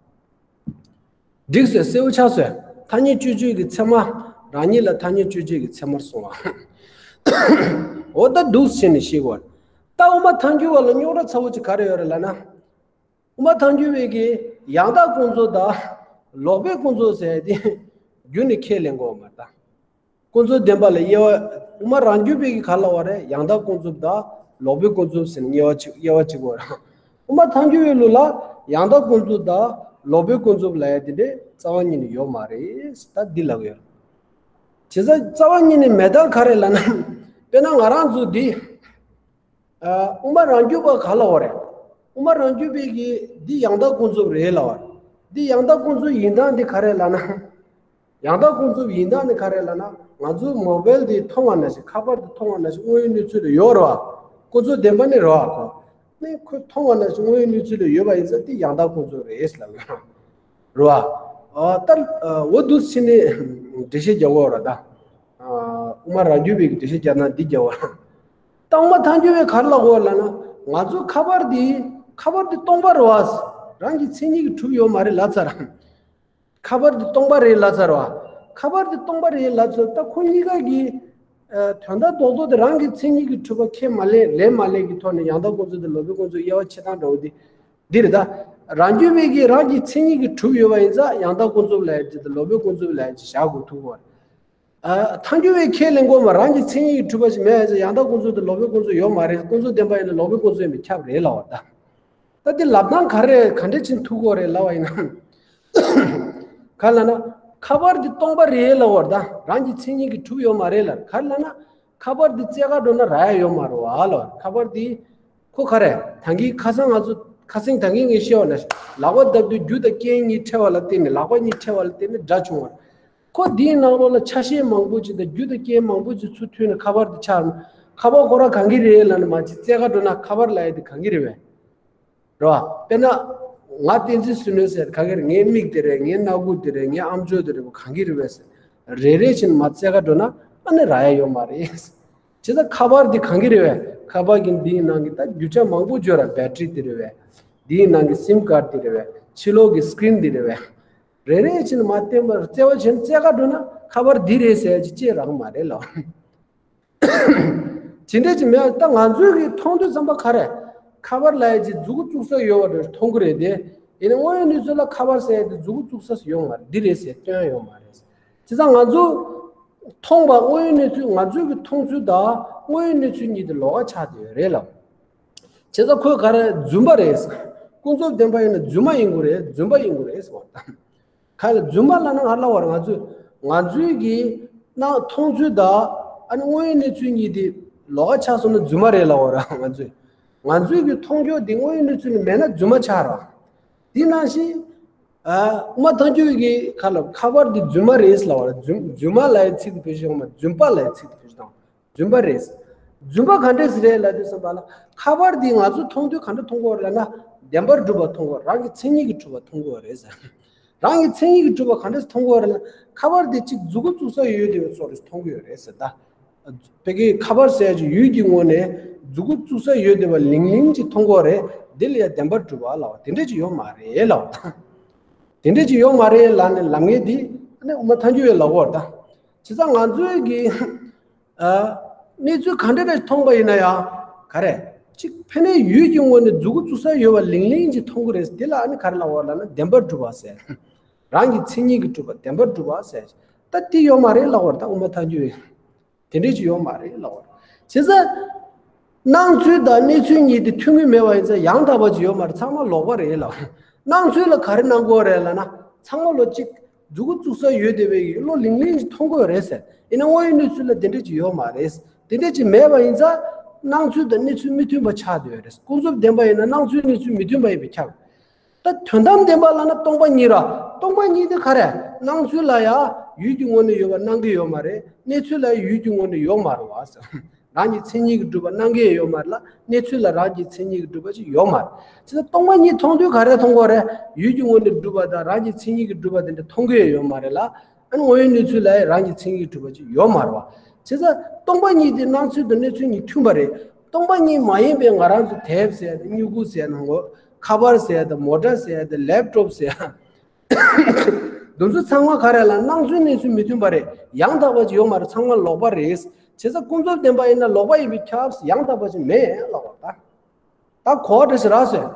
འགྲིག་སོང་། གསལ་པོ་ཆགས་སོང་། ཐ་སྙད་དཔྱོད་བྱེད་ཀྱི་ཚད་མ། རང་ཉིད་ལ་ཐ་སྙད་དཔྱོད་བྱེད་ཀྱི་ཚད་མར་སོང་བ། འོ་ད་འདུག་སེ་བྱས་ནས་ཤེས་དགོས། ད་དབུ་མ་ཐལ་འགྱུར་བ་ལ་རྙོག་དྲ་ཚ་བོ་ཅིག་ག་རེ་ཡོད་རེད་ལབ་ན། དབུ་མ་ཐལ་འགྱུར་བའི་གི་ཡང་དག་ཀུན་རྫོབ་དང་ལོག་པའི་ཀུན་རྫོབ་ཟེར་ཏེ་རྒྱུད་ནས་ཁས་ལེན་གྱི་ཡོད་མ་རེད་ད། ཀུན་རྫོབ་བདེན་པ་ལ་དབྱེ་བ། དབུ་མ་རང་རྒྱུད་པའི་གི་ག་ལབ་པ་རེད། ཡང་དག་ཀུན་རྫོབ་དང་ལོག་པའི་ཀུན་རྫོབ་ཟེར་ནས་དབྱེ་བ་གཅིག་དབྱེ་བ་གཅིག་པ་རེད། དབུ་མ་ཐལ་འགྱུར་བའི་ལུགས་ལ་ཡང་དག་ཀུན་རྫོབ་དང་ལོག་པའི་ཀུན་རྫོབ་ལབ་ཡ་དེ་འདྲའི་རྩ་བ་ཉིད་ནས་ཡོད་མ་རེད། ད་འདི་ལབ་ཡོད། བྱས་ཙང་རྩ་བ་ཉིད་ནས་མེད་སྟངས་ག་རེ་ལབ་ན། དཔེར་ན་ང་རང་ཚོ་འདི། ཨ། དབུ་མ་རང་རྒྱུད་པ་ག་ལབ་པ་རེད། དབུ་མ་རང་རྒྱུད་པའི་གི་འདི་ཡང་དག་ཀུན་རྫོབ་རེད་ལབ་པ་རེད། འདི་ཡང་དག་ཀུན་རྫོབ་ཡིན་སྟངས་འདི་ག་རེ་ལབ་ན། ཡང་དག་ཀུན་རྫོབ་ཡིན་སྟངས་ནི་ག་རེ་ལབ་ན། ང་ཚོའི་མོ་བེལ་འདི་མཐོང་བ་ནང་བཞིན། ཁ་པར་འདི་མཐོང་བ་ནང་བཞིན་དངོས་ཡོད་གནས་ཚུལ་ལ་ཡོད་རེད་བ། ཀུན་རྫོབ་བདེན་པ་ནི་རེད་བ་ཁོ། ནི་ཁོ་མཐོང་བ་ནང་བཞིན་དངོས་ཡོད་གནས་ཚུལ་ལ་ཡོད་པ་ཡིན་ཙང་དེ་ཡང་དག་ཀུན་རྫོབ་རེད་ལབ་ཡོད་རེད་བ། ཨ། ད། ཨ། འོ་འདུག་སེ་བྱས་ནས་འགྲེལ་བཤད་རྒྱག་དགོས་རེད་ད། ཨ། དབུ་མ་རང་རྒྱུད་པའི་འགྲེལ་བཤད་རྒྱག་ན་འདི་རྒྱག་དགོས་རེད། ད་དབུ་མ་ཐལ་འགྱུར་བས་ག་རེ་ལབ་དགོས་ལབ་ན། ང་ཚོ་ཁ་པར་འདི། ཁ་པར་འདི་སྟོང་པ་རེད་བ། རང་གི་མཚན་ཉིད་ཀྱིས་གྲུབ་ཡོད་མ་རེད་ལབ་ཚར། ཁ་པར་འདི་སྟོང་པ་རེད་ལབ་ཚར་བ། ཁ་པར་འདི་སྟོང་པ་རེད་ལབ་ཚར། ད་ཁོ་གཉིས་ཀ་གི། ཨ། དོན་དག་རྡོག་རྡོག་དེ་རང་གི་མཚན་ཉིད་ཀྱིས་གྲུབ་པ་ཁས་མ་ལེན། ལེན་མ་ལེན་གྱི་ཐོག་ནས་ཡང་དག་ཀུན་རྫོབ་དང་ལོག་པའི་ཀུན་རྫོབ་དབྱེ་བ་ཕྱེ་སྟངས་འདྲ་བོ་འདི། འདི་རེད་ད། རང་རྒྱུད་པའི་གི་རང་གི་མཚན་ཉིད་ཀྱིས་གྲུབ་ཡོད་པ་ཡིན་ཙང་ཡང་དག་ཀུན་རྫོབ་ལབ་ཡ་ཅིག་དང་ལོག་པའི་ཀུན་རྫོབ་ལབ་ཡ་ཅིག་བཞག་དགོས་ཐུག་གོ། ཨ། ཐལ་འགྱུར་བས་ཁས་ལེན་དགོས་མ། རང་གི་མཚན་ཉིད་ཀྱིས་གྲུབ་པ་ཞིག་མེད་ཡ་ཅིག་ཡང་དག་ཀུན་རྫོབ་དང་ལོག་པའི་ཀུན་རྫོབ་ཡོད་མ་རེད། ཀུན་རྫོབ་བདེན་པ་ཡིན་ན་ལོག་པའི་ཀུན་རྫོབ་ཡིན་པས་ཁྱབ་རེད་ལབ་པ་ད། ད་འདི་ལབ་སྟངས་ག་རེ་ག་འདྲས་ཕྱིན་ཐུག་གོ་རེད་ལབ་པ་ཡིན་ན། ག་ལབ་ན། ཁ་པར་འདི་སྟོང་པ་རེད་ལབ་པ་ད། རང་གི་མཚན་ཉིད་ཀྱིས་གྲུབ་ཡོད་མ་རེད་ལབ། ག་རེ་ལབ་ན། ཁ་པར་འདི་རྩེ་ག་འགྲོ་ན་རག་ཡ་ཡོད་མ་རེད་བ་ལབ། ཁ་པར་འདི། ཁོ་ག་རེ། ད་གིན་ཁ་སང་ང་ཚོ་ཁ་སང་ད་གིན་ངས་བཤད་པ་ནང་བཞིན་ལག་པ་བརྡབ་དུས་རྒྱུ་དང་རྐྱེན་གཉིས་འཕྲད་པ་ལ་བརྟེན་ནས། ལག་པ་གཉིས་འཕྲད་པ་ལ་བརྟེན་ནས་སྒྲ་བྱུང་བ་རེད། ཁོ་འདིའི་ནང་ལོགས་ལ་ཆ་ཤས་མང་པོ་ཅིག་དང་རྒྱུ་དང་རྐྱེན་མང་པོ་ཅིག་ཚུར་མཐུད་ནས་ཁ་པར་འདི་ཆགས། ཁ་པར་ཁོ་རང་གང་གི་རེད་ལབ་ན། མ་གཅིག་རྩེ་ག་འགྲོ་ན་ཁ་པར་ལབ་ཡ་དེ་གང་གི་རེད་བས། རེད་བ། དཔེར་ན། ང་བསྟན་འཛིན་བསོད་ནམས་ཟེར་ག་གི་རེད། ངའི་མིག་དེ་རེད། ངའི་སྣ་ཁུག་དེ་རེད། ངའི་ཨམ་ཅོག་དེ་རེད། གང་གི་རེད་བས་ཟེར། རེ་རེ་བཞིན་མ་རྩེ་ག་འགྲོ་ན་ཨ་ནི་རག་ཡ་ཡོད་མ་རེད། བྱས་ཙང་ཁ་པར་འདི་གང་གི་རེད་བས། ཁ་པར་གྱི་འདིའི་ནང་གི་ད་རྒྱུ་ཆ་མང་པོ་ཡོད་ར། བེ་ཊི་རི་འདི་རེད་བས། འདིའི་ནང་གི་སིམ་ཀར་འདི་རེད་བས། ཕྱི་ལོགས་ཀྱི་སི་ཀི་རིན་འདི་རེད་བས། རེ་རེ་བཞིན་མ་བསྟན་པར་རྩེ་བ་བྱས་ན་རྩེ་ག་འགྲོ་ན་ཁ་པར་འདི་རེད་ཟེར་ཡ་ཅིག་ཅིག་རག་མ་རེད་ལ། ཇི་འདྲ་ཅིག་མེད། ད་ང་ཚོའི་གི་མཐོང་དུས་ཙམ་པ་ག་རེ། ཁ་པར་ལབ་ཡ་ཅིག་མཛུབ་གུ་བཙུགས་ས་ཡོད་པ་རེད། མཐོང་གི་རེད་དེ། ཡིན་ན་དངོས་ཡོད་གནས་ཚུལ་ལ་ཁ་པར་ཟེར་ཡ་དེ་མཛུབ་གུ་བཙུགས་ས་ཡོད་མ་རེད། འདི་རེད་ཟེར་སྟོན་ཡ་ཡོད་མ་རེད། བྱས་ཙང་ང་ཚོ་མཐོང་བ་དངོས་ཡོད་གནས་ཚུལ། ང་ཚོའི་གི་མཐོང་ཚུལ་དང་དངོས་ཡོད་གནས་ཚུལ་གཉིས་དེ་ལོགས་ཀ་ཆགས་བསྡད་ཡོད་རེད་ལ། བྱས་ཙང་ཁོས་ག་རེ། རྫུན་པ་རེད། ཀུན་རྫོབ་བདེན་པ་ཡིན་ན་རྫུན་མ་ཡིན་དགོས་རེད། རྫུན་པ་ཡིན་དགོས་རེད་ཟེར་བ་དང་། ག་ལ་རྫུན་མ་ལབ་ན་ག་ལབ་པ་རེད། ང་ཚོས་ང་ཚོའི་གི་སྣང་མཐོང་ཚུལ་དང་ཨ་ནི་དངོས་ཡོད་གནས་ཚུལ་གཉིས་དེ་ལོགས་ཀ་ཆགས་སོང་ན་རྫུན་མ་རེད་ལབ་པ་རེད། ང་ཚོས་ང་ཚོའི་གི་མཐོང་ཕྱོགས་དེ་དངོས་ཡོད་གནས་ཚུལ་ནི་མེད་ན་རྫུན་མ་ཆགས་ར། དེ་ནང་བཞིན། ཨ། དབུ་མ་ཐལ་འགྱུར་གྱི་ཁ་ལ་ཁ་པར་དེ་རྫུན་མ་རེད་ལབ་པ་རེད། རྫུན་རྫུན་མ་ལབ་ཡའི་ཚིག་དེ་བེད་སྤྱོད་མ། རྫུན་པ་ལབ་ཡའི་ཚིག་དེ་བེད་སྤྱོད་བཏང་། རྫུན་པ་རེད། རྫུན་པ་ག་འདྲས་རེད་ལབ་དུས་ཙམ་པ་ལ། ཁ་པར་འདི་ང་ཚོ་མཐོང་དུས་ག་འདྲ་མཐོང་གི་ཡོད་རེད་ལབ་ན། བདེན་པར་གྲུབ་པ་མཐོང་གི་ཡོད། རང་གི་མཚན་ཉིད་ཀྱིས་གྲུབ་པ་མཐོང་གི་ཡོད་རེད་ཟེར། རང་གི་མཚན་ཉིད་ཀྱིས་གྲུབ་པ་ག་འདྲས་མཐོང་གི་ཡོད་རེད་ལབ་ན། ཁ་པར་འདི་གཅིག་མཛུབ་གུ་བཙུགས་ས་ཡོད་དེ་བའི་བཟོ་འདྲ་མཐོང་གི་ཡོད་རེད་ཟེར་ད། བོད་སྐད་ཁ་པར་ཟེར་ཡ་ཅིག་ཡུལ་གྱི་ངོས་ནས་མཛུབ་གུ་བཙུགས་ས་ཡོད་དེ་བ་ལིང་ལིང་ཅིག་མཐོང་གི་ཡོད་རེད། འདི་ལ་ཡ་བདེན་པར་གྲུབ་པ་ལབ་པ་དེ་འདྲས་ཅིག་ཡོད་མ་རེད་ལབ་པ་དང་། དེ་འདྲས་ཅིག་ཡོད་མ་རེད་ལབ་ནས་ལབ་མཁན་འདི་ཨ་ནི་དབུ་མ་ཐལ་འགྱུར་བས་ལབ་གི་ཡོད་རེད་ད། བྱས་ཙང་ང་ཚོའི་གི། ཨ། གནས་ཚུལ་ག་འདྲ་འདྲ་མཐོང་པ་ཡིན་ན་ཡང་ག་རེ། གཅིག་ཕ་ནས་ཡུལ་གྱི་ངོས་ནས་མཛུབ་གུ་བཙུགས་ས་ཡོད་པ་ལིང་ལིང་ཅིག་མཐོང་གི་རེད། དེ་ལ་ཨ་ནི་ག་རེ་ལབ་པ་ལབ་ན་བདེན་པར་གྲུབ་པ་ཟེར། རང་གི་མཚན་ཉིད་ཀྱིས་གྲུབ་པ་བདེན་པར་གྲུབ་པ་ཟེར། ད་དེ་ཡོད་མ་རེད་ལབ་པ་རེད་ད་དབུ་མ་ཐལ་འགྱུར་བས། དེ་འདྲས་ཅིག་ཡོད་མ་རེད་ལབ་པ་རེད། བྱས་ཙང་། སྣང་ཚུལ་དང་གནས་ཚུལ་གཉིས་དེ་མཐུན་གྱི་མེད་པ་ཡིན་ཙང་ཡང་དག་པ་ཅིག་ཡོད་མ་རེད། ཚང་མ་ལོག་པ་རེད་ལབ། སྣང་ཚུལ་ལ་ག་རེ་སྣང་གི་ཡོད་རེད་ལབ་ན། ཚང་མ་ལོག་གཅིག་མཛུབ་གུ་བཙུགས་ས་ཡོད་དེ་བའི་གི་བློ་ལིང་ལིང་ཅིག་མཐོང་གི་ཡོད་རེད་ཟེར། ཡིན་ན་དངོས་ཡོད་གནས་ཚུལ་ལ་དེ་འདྲས་ཅིག་ཡོད་མ་རེད། དེ་འདྲས་ཅིག་མེད་པ་ཡིན་ཙང་སྣང་ཚུལ་དང་གནས་ཚུལ་མི་མཐུན་པ་ཆགས་བསྡད་ཡོད་རེད། ཀུན་རྫོབ་བདེན་པ་ཡིན་ན་སྣང་ཚུལ་གནས་ཚུལ་མི་མཐུན་པ་ཡིན་པས་ཁྱབ། ད་དོན་དམ་བདེན་པ་ལབ་ན་སྟོང་པ་ཉིད་ར། སྟོང་པ་ཉིད་དེ་ག་རེ། སྣང་ཚུལ་ལ་ཡང་ཡུལ་གྱི་ངོས་ནས་ཡོད་པ་སྣང་གི་ཡོད་མ་རེད། གནས་ཚུལ་ལ་ཡང་ཡུལ་གྱི་ངོས་ནས་ཡོད་མ་རེད་བ་ཟེར། རང་གི་མཚན་ཉིད་ཀྱིས་གྲུབ་པ་སྣང་གི་ཡོད་མ་རེད་ལ། གནས་ཚུལ་ལ་རང་གི་མཚན་ཉིད་ཀྱིས་གྲུབ་པ་ཅིག་ཡོད་མ་རེད། བྱས་ཙང་སྟོང་པ་ཉིད་མཐོང་དུས་ག་རེ་མཐོང་གི་ཡོད་རེད། ཡུལ་གྱི་ངོས་ནས་གྲུབ་པ་དང་རང་གི་མཚན་ཉིད་ཀྱིས་གྲུབ་པ་དེ་འདྲ་མཐོང་གི་ཡོད་མ་རེད་ལ། ཨ་ནི་དངོས་ཡོད་གནས་ཚུལ་ལ་ཡང་རང་གི་མཚན་ཉིད་ཀྱིས་གྲུབ་པ་ཅིག་ཡོད་མ་རེད་བ། བྱས་ཙང་སྟོང་པ་ཉིད་དེ་སྣང་ཚུལ་དང་གནས་ཚུལ་གཉིས་མཐུན་པ་རེད། སྟོང་པ་ཉིད་མ་ཡིན་པའི་ང་རང་ཚོ་དེབ་ཟེར་ཡ་དང་སྨྱུ་གུ་ཟེར་ཡ་ནང་ལོགས། ཁ་པར་ཟེར་ཡ་དང་མོ་ཊ་ཟེར་ཡ་དང་ལེབ་ཊོབ་ཟེར་ཡ། འདི་ཚོ་ཚང་མ་ག་རེ་ལབ་ན་སྣང་ཚུལ་གནས་ཚུལ་མི་མཐུན་པ་རེད། ཡང་དག་པ་ཅིག་ཡོད་མ་རེད། ཚང་མ་ལོག་པ་རེད། བྱས་ཙང་ཀུན་རྫོབ་བདེན་པ་ཡིན་ན་ལོག་པ་ཡིན་པས་ཁྱབ། ཡང་དག་པ་ཅིག་མེད་ལབ་པ་ད། ད་གོ་བ་འདྲ་ཞིག་རག་སོང་།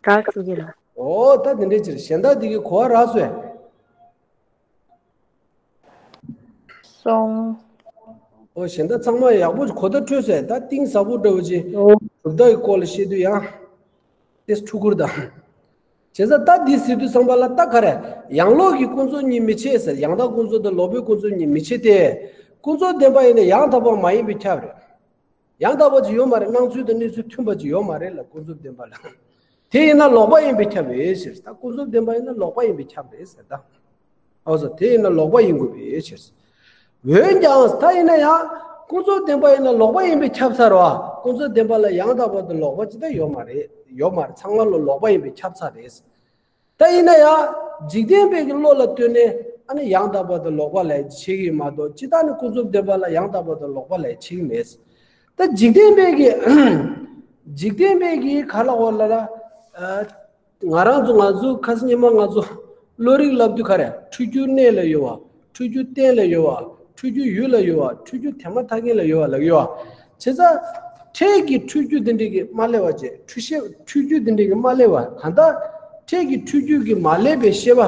རག་སོང་ཡིན་ལ། ཨོ་ད་དེ་འདྲས་ཅིག་གཞན་དག་དེ་གི་གོ་བ་རག་སོང་། སོང་། ཨོ་གཞན་དག་ཚང་མ་ཡག་པོ་གོ་བརྡ་འཕྲོད་སོང་། ད་གཏིང་ཟབ་པོ་འདྲ་བོ་ཅིག་ཨོ། གྲུབ་མཐའ་གི་སྐོར་ལ་བཤད་དུས་ཡང་ཏེས་ཕྲུ་གུར་དང་། བྱས་ཙང་ད་འདི་ཟེར་དུས་ཙམ་པ་ལ་ད་ག་རེ། ཡང་ལོག་གི་ཀུན་རྫོབ་གཉིས་མི་ཕྱེད་ཟེར། ཡང་དག་ཀུན་རྫོབ་དང་ལོག་པའི་ཀུན་རྫོབ་གཉིས་མི་ཕྱེད་དེ། ཀུན་རྫོབ་བདེན་པ་ཡིན་ན་ཡང་དག་པ་མ་ཡིན་པས་ཁྱབ་རེད། ཡང་དག་པ་ཅིག་ཡོད་མ་རེད། སྣང་ཚུལ་དང་གནས་ཚུལ་མཐུན་པ་ཅིག་ཡོད་མ་རེད་ལ་ཀུན་རྫོབ་བདེན་པ་ལ། དེ་ཡིན་ན་ལོག་པ་ཡིན་པས་ཁྱབ་པས་ཟེར། ད་ཀུན་རྫོབ་བདེན་པ་ཡིན་ན་ལོག་པ་ཡིན་པས་ཁྱབ་རེད་ཟེར་ད། ཨོ་ཟེར། དེ་ཡིན་ན་ལོག་པ་ཡིན་དགོས་པས་ཟེར། འོན་ཀྱང་ད་ཡིན་ན་ཡང་ཀུན་རྫོབ་བདེན་པ་ཡིན་ན་ལོག་པ་ཡིན་པས་ཁྱབ་ཚར་བ། ཀུན་རྫོབ་བདེན་པ་ལ་ཡང་དག་པ་དང་ལོག་པ་ཅི་ལྟར་ཡོད་མ་རེད། ཡོད་མ་རེད། ཚང་མ་ལ་ལོག་པ་ཡིན་པས་ཁྱབ་ཚར་རེད། ད་ཡིན་ན་ཡང་འཇིག་རྟེན་པའི་གི་བློ་ལ་ལྟོས་ནས་ཨ་ནི་ཡང་དག་པ་དང་ལོག་པ་ལབ་ཡ་ཅིག་བྱེད་ཀྱི་མ་གཏོགས་ཇི་ལྟར་ནི་ཀུན་རྫོབ་བདེན་པ་ལ་ཡང་དག་པ་དང་ལོག་པ་ལབ་ཡ་བྱེད་ཀྱི་མེད། ད་འཇིག་རྟེན་པའི་གི་འཇིག་རྟེན་པའི་གི་ག་ལ་འོ་ལ་ལ། ཨ། ང་རང་ཚོ་ང་ཚོ་ཁ་སང་ཉི་མ་ང་ཚོ་བློ་རིག་བསླབ་དུས་ག་རེ། འཁྲུལ་རྒྱུ་གནས་ལ་ཡོད་པ། འཁྲུལ་རྒྱུ་རྟེན་ལ་ཡོད་པ། འཁྲུལ་རྒྱུ་ཡུལ་ལ་ཡོད་པ། འཁྲུལ་རྒྱུ་དེ་མ་ཐག་རྐྱེན་ལ་ཡོད་པ་ལབ་ཀྱི་ཡོད་པ། བྱས་ཙང་། འཕྲལ་གྱི་འཁྲུལ་རྒྱུ་དེ་འདྲ་གི་མ་སླེབས་པ་བྱས། འཁྲུལ་ཤེས་འཁྲུལ་རྒྱུ་དེ་འདྲ་གི་མ་སླེབས་པ། གང་ལྟར་འཕྲལ་གྱི་འཁྲུལ་རྒྱུ་གི་མ་སླེབས་པའི་ཤེས་པ།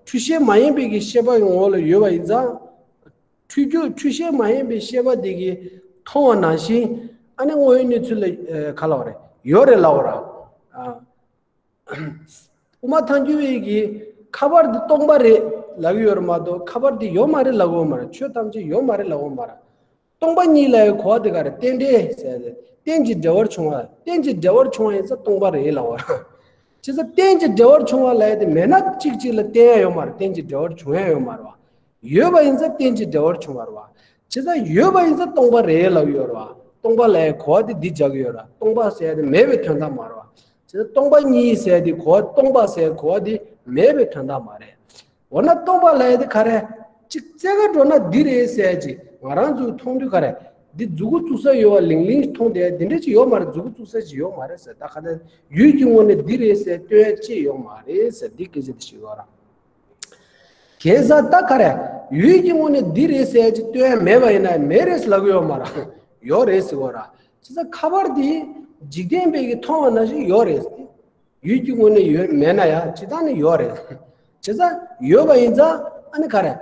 འཁྲུལ་ཤེས་མ་ཡིན་པའི་གི་ཤེས་པ་གི་ངོ་ལ་ཡོད་པ་ཡིན་ཙང་། འཁྲུལ་རྒྱུ་འཁྲུལ་ཤེས་མ་ཡིན་པའི་ཤེས་པ་དེ་གིས་མཐོང་བ་ནང་བཞིན། ཨ་ནི་དངོས་ཡོད་གནས་ཚུལ་ལ་ཨ་ག་ལབ་པ་རེད། ཡོད་རེད་ལབ་པ་ར། ཨ། དབུ་མ་ཐལ་འགྱུར་བའི་གི་ཁ་པར་འདི་སྟོང་པ་རེད་ལབ་ཡོད་རེད་མ་གཏོགས། ཁ་པར་འདི་ཡོད་མ་རེད་ལབ་ཡོད་མ་རེད། ཆོས་ཐམས་ཅད་ཡོད་མ་རེད་ལབ་ཡོད་མ་རེད། སྟོང་པ་ཉིད་ལ་ཡང་གོ་བ་འདི་ག་རེ། རྟེན་འབྲེལ་ཟེར་ཏེ། རྟེན་ཅིང་འབྲེལ་བར་བྱུང་བ། རྟེན་ཅིང་འབྲེལ་བར་བྱུང་བ་ཡིན་ཙང་སྟོང་པ་རེད་ལབ་པ། བྱས་ཙང་རྟེན་ཅིང་འབྲེལ་བར་བྱུང་བ་ལབ་ཡ་དེ་མེད་ན་གཅིག་གཅིག་ལ་བརྟེན་ཡ་ཡོད་མ་རེད། རྟེན་ཅིང་འབྲེལ་བར་བྱུང་ཡ་ཡོད་མ་རེད་བ། ཡོད་པ་ཡིན་ཙང་རྟེན་ཅིང་འབྲེལ་བར་བྱུང་བ་རེད་བ། བྱས་ཙང་ཡོད་པ་ཡིན་ཙང་སྟོང་པ་རེད་ལབ་ཡོད་རེད་བ། སྟོང་པ་ལབ་ཡ་གོ་བ་དེ་འདི་རྒྱག་གི་ཡོད་རེད། སྟོང་པ་ཟེར་ཡ་དེ་མེད་པའི་དོན་དག་མ་རེད་བ། བྱས་ཙང་སྟོང་པ་ཉིད་ཟེར་ཡ་དེ་གོ་བ། སྟོང་པ་ཟེར་ཡ་གོ་བ་དེ་མེད་པའི་དོན་དག་མ་རེད། འོ་ན་སྟོང་པ་ལབ་ཡ་དེ་ག་རེ། ཅིག་རྩེ་ག་འགྲོ་ན་འདི་རེད་ཟེར་ཡ་ཅིག་ང་རང་ཚོས་མཐོང་དུས་ག་རེ། འདི་མཛུ་གུ་བཙུགས་ས་ཡོད་པ་ལིང་ལིང་མཐོང་བསྡད་ཡ་དེ་འདྲ་ཅིག་ཡོད་མ་རེད། མཛུ་གུ་བཙུགས་ས་ཅིག་ཡོད་མ་རེད་ཟེར། ད་ག་ད་ཡུལ་གྱི་ངོས་ནས་འདི་རེད་ཟེར་སྟོན་ཡ་ཅིག་ཡོད་མ་རེད་ཟེར། འདི་སྐད་ཆ་དེ་ཞིག་ཡོད་ར། གང་ཟག་ད་ག་རེ། ཡུལ་གྱི་ངོས་ནས་འདི་རེད་ཟེར་ཅིག་སྟོན་ཡ་མེད་པ་ཡིན་ན་མེད་རེད་ཟེར་ལབ་གི་ཡོད་མ་རེད། ཡོད་རེད་ཟེར་གོ་ར། བྱས་ཙང་ཁ་པར་འདི་འཇིག་རྟེན་པའི་གི་མཐོང་བ་ནང་བཞིན་ཡོད་རེད། ཡུལ་གྱི་ངོས་ནས་ཡོད་མེད་ན་ཡང་སྤྱིར་བཏང་ནས་ཡོད་རེད། བྱས་ཙང་ཡོད་པ་ཡིན་ཙང་ཨ་ནི་ག་རེ།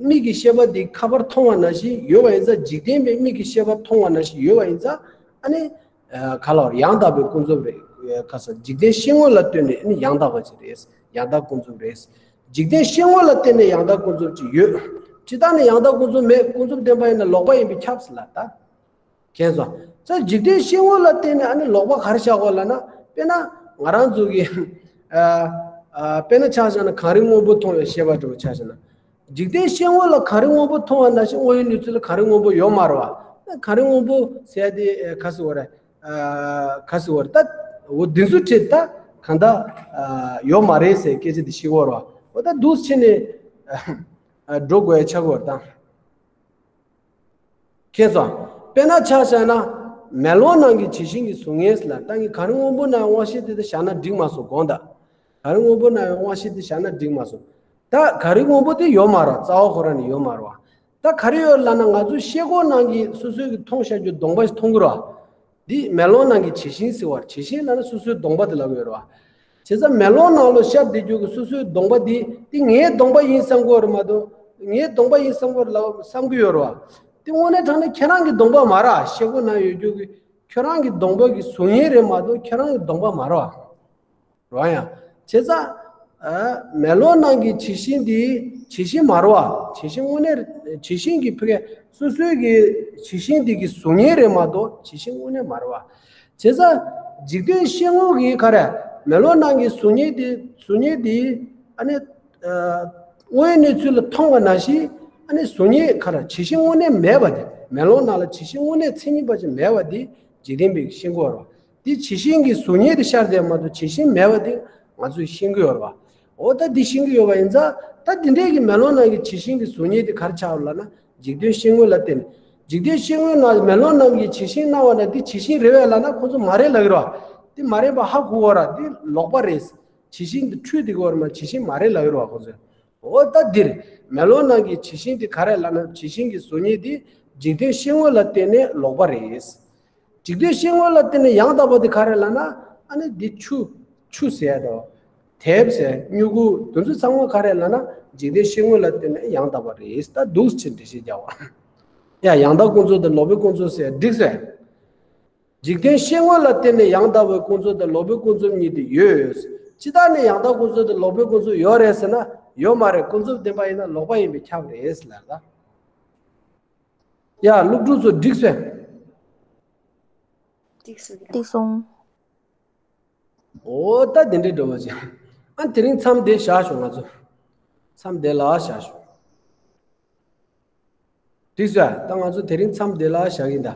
མིག་གི་ཤེས་པ་འདི་ཁ་པར་མཐོང་བ་ནང་བཞིན་ཡོད་པ་ཡིན་ཙང་། འཇིག་རྟེན་པའི་མིག་གི་ཤེས་པ་མཐོང་བ་ནང་བཞིན་ཡོད་པ་ཡིན་ཙང་ཨ་ནི། ཨ། ག་ལབ་རེད། ཡང་དག་པའི་ཀུན་རྫོབ་རེད། ཁ་ས་འཇིག་རྟེན་ཤེས་ངོ་ལ་ལྟོས་ནས་ཨ་ནི་ཡང་དག་པ་ཅིག་རེད། ཡང་དག་ཀུན་རྫོབ་རེད། འཇིག་རྟེན་ཤེས་ངོ་ལ་བརྟེན་ནས་ཡང་དག་ཀུན་རྫོབ་ཅིག་ཡོད། སྤྱིར་བཏང་ནས་ཡང་དག་ཀུན་རྫོབ་མེད། ཀུན་རྫོབ་བདེན་པ་ཡིན་ན་ལོག་པ་ཡིན་པས་ཁྱབ་ཟེར་ལ་ད། མཁྱེན་སོང་། ཚ་འཇིག་རྟེན་ཤེས་ངོ་ལ་བརྟེན་ནས་ཨ་ནི་ལོག་པ་ག་རེ་བཞག་གོ་ལབ་ན། དཔེར་ན་ང་རང་ཚོ་གི། ཨ། ཨ། དཔེར་ན་ཆ་བཞག་ན་གངས་རི་སྔོན་པོ་མཐོང་བའི་ཤེས་པ་འདྲ་བོ་ཆ་བཞག་ན། འཇིག་རྟེན་ཤེས་ངོ་ལ་གངས་རི་སྔོན་པོ་མཐོང་བ་ནང་བཞིན་དངོས་ཡོད་གནས་ཚུལ་ལ་གངས་རི་སྔོན་པོ་ཡོད་མ་རེད་བ། གངས་རི་སྔོན་པོ་ཟེར་ཡ་དེ། ཨ། ག་ཟེར་བ་རེད། ཨ། ག་ཟེར་བ་རེད། ད་འོ་འདི་ཚོ་ཁྲིད་ད་གང་ལྟར། ཨ། ཡོད་མ་རེད་ཟེར་སྐད་ཆ་དེ་ཤེས་དགོས་རེད་བ། འོ་ད་འདུག་སེ་བྱས་ནས། ཨ། འགྲོ་དགོས་ཡ་ཆགས་ཀྱི་ཡོད་རེད་ད། མཁྱེན་སོང་། དཔེར་ན་ཆ་བཞག་ན། མེ་ལོང་ནང་གི་བྱད་བཞིན་གྱི་གཟུགས་བརྙན་ཟེར་ལ། ད་ངས་གངས་རི་སྔོན་པོ་ནང་དབང་ཤེས་དེ་དེ་བཞག་ན་འགྲིག་མ་སོང་དགོངས་དག་གངས་རི་སྔོན་པོ་ནང་དབང་ཤེས་དེ་བཞག་ན་འགྲིག་མ་སོང་། ད་གངས་རི་སྔོན་པོ་དེ་ཡོད་མ་རེད། རྩ་བ་ཁོ་རང་ནས་ཡོད་མ་རེད་བ། ད་ག་རེ་ཡོད་ལབ་ན། ང་ཚོའི་ཤེལ་སྒོ་ནང་གི་སོ་སོའི་གི་མཐོང་བཞག་རྒྱུ་གདོང་པ་ཞིག་མཐོང་གི་རེད་བ། འདི་མེ་ལོང་ནང་གི་བྱད་བཞིན་ཟེར་བ། བྱད་བཞིན་ལབ་ན་སོ་སོའི་གདོང་པ་དེ་ལབ་ཡོད་རེད་བ། བྱས་ཙང་མེ་ལོང་ནང་ལ་ཤར་བསྡད་རྒྱུ་གི་སོ་སོའི་གདོང་པ་འདི། འདི་ངའི་གདོང་པ་ཡིན་བསམ་གྱི་ཡོད་རེད་མ་གཏོགས། ངའི་གདོང་པ་ཡིན་བསམ་གྱི་ཡོད་རེད་ལབ་བསམ་གྱི་ཡོད་རེད་བ། འདི་དངོས་གནས་དྲང་གནས་ཁྱེད་རང་གི་གདོང་པ་མ་རེད། ཤེལ་སྒོ་ནང་ཡོད་རྒྱུ་གི་ཁྱེད་རང་གི་གདོང་པ་གི་གཟུགས་བརྙན་རེད་མ་གཏོགས་ཁྱེད་རང་གི་གདོང་པ་མ་རེད་བ། རེད་བ། ཡང་བྱས་ཙང་། ཨ། མེ་ལོང་ནང་གི་བྱད་བཞིན་འདི་བྱད་བཞིན་མ་རེད་བ། བྱད་བཞིན་དངོས་གནས་བྱད་བཞིན་གྱི་ཕ་གི་སོ་སོའི་གི་བྱད་བཞིན་འདི་གི་གཟུགས་བརྙན་རེད་མ་གཏོགས་བྱད་བཞིན་དངོས་གནས་མ་རེད་བ། བྱས་ཙང་འཇིག་རྟེན་ཤེལ་སྒོ་གི་ག་རེ། མེ་ལོང་ནང་གི་གཟུགས་བརྙན་འདི་གཟུགས་བརྙན་འདི་ཨ་ནི། ཨ། དངོས་ཡོད་གནས་ཚུལ་ལ་མཐོང་བ་ནང་བཞིན་ཨ་ནི་གཟུགས་བརྙན་ག་རེ། བྱད་བཞིན་དངོས་གནས་མེད་པ་དེ། མེ་ལོང་ནང་ལ་བྱད་བཞིན་དངོས་གནས་མཚན་ཉིད་པ་ཅིག་མེད་པ་དེ་འཇིག་རྟེན་པའི་ཤེས་སྒོ་རེད་བ། དེ་བྱད་བཞིན་གྱི་གཟུགས་བརྙན་དེ་ཤར་བསྡད་མ་གཏོགས་བྱད་བཞིན་མེད་པ་དེ་ང་ཚོས་ཤེས་ཀྱི་ཡོད་རེད་བ། འོ་ད་འདི་ཤེས་ཀྱི་ཡོད་པ་ཡིན་ཙང་། ད་འདི་འདྲའི་གི་མེ་ལོང་ནང་གི་བྱད་བཞིན་གྱི་གཟུགས་བརྙན་དེ་ག་རེ་ཆགས་ཡོད་ལབ་ན། འཇིག་རྟེན་ཤེལ་སྒོ་ལ་བརྟེན་ནས། འཇིག་རྟེན་ཤེལ་སྒོའི་ནང་མེ་ལོང་ནང་གི་བྱད་བཞིན་སྣང་བ་ན་འདི་བྱད་བཞིན་རེད་པས་ལབ་ན་ཁོ་ཚོ་མ་རེད་ལབ་ཀྱི་རེད་བ། འདི་མ་རེད་པ་ཧ་གོ་གི་རེད། འདི་ལོག་པ་རེད། བྱད་བཞིན་འདི་འཁྲུལ་བསྡད་ཀྱི་ཡོད་རེད་མ། བྱད་བཞིན་མ་རེད་ལབ་ཀྱི་རེད་བ་ཁོ་ཚོས། འོ་ད་འདིར་མེ་ལོང་ནང་གི་བྱད་བཞིན་འདི་ག་རེ་ལབ་ན། བྱད་བཞིན་གྱི་གཟུགས་བརྙན་འདི་འཇིག་རྟེན་ཤེལ་སྒོ་ལ་བརྟེན་ནས་ལོག་པ་རེད། འཇིག་རྟེན་ཤེལ་སྒོ་ལ་བརྟེན་ནས་ཡང་དག་པ་དེ་ག་རེ་ལབ་ན། ཨ་ནི་འདི་ཆུ། ཆུ་ཟེར་ཡ་དང་། དེབ་ཟེར། སྨྱུ་གུ། དེ་ཚོ་ཚང་མ་ག་རེ་ལབ་ན། འཇིག་རྟེན་ཤེལ་སྒོ་ལ་བརྟེན་ནས་ཡང་དག་པ་རེད། ད་འདུག་སེ་འགྲེལ་བཤད་རྒྱག་པ། ཡ། ཡང་དག་ཀུན་རྫོབ་དང་ལོག་པའི་ཀུན་རྫོབ་ཟེར་འགྲིག་ཟེར། འཇིག་རྟེན་ཤེལ་སྒོ་ལ་བརྟེན་ནས་ཡང་དག་པའི་ཀུན་རྫོབ་དང་ལོག་པའི་ཀུན་རྫོབ་གཉིས་དེ་ཡོད། སྤྱིར་བཏང་ནས་ཡང་དག་ཀུན་རྫོབ་དང་ལོག་པའི་ཀུན་རྫོབ་ཡོད་རེད་ཟེར་ན་ཡོད་མ་རེད། ཀུན་རྫོབ་བདེན་པ་ཡིན་ན་ལོག་པ་ཡིན་པས་ཁྱབ་རེད་ཟེར་ལ། ད་ཡ། སློབ་ཕྲུག་ཚོ་འགྲིག་སོང་། འགྲིག་སོང་། འོ་ད་དེ་འདྲའི་འགྲོ་བ་ཅིག། ཨ། དེ་རིང་མཚམས་འདི་བཞག་ཞོག་ང་ཚོ། མཚམས་འདི་ལ་བཞག་ཞོག། འགྲིག་སོང་། ད་ང་ཚོ་དེ་རིང་མཚམས་འདི་ལ་བཞག་གི་ཡིན་ད།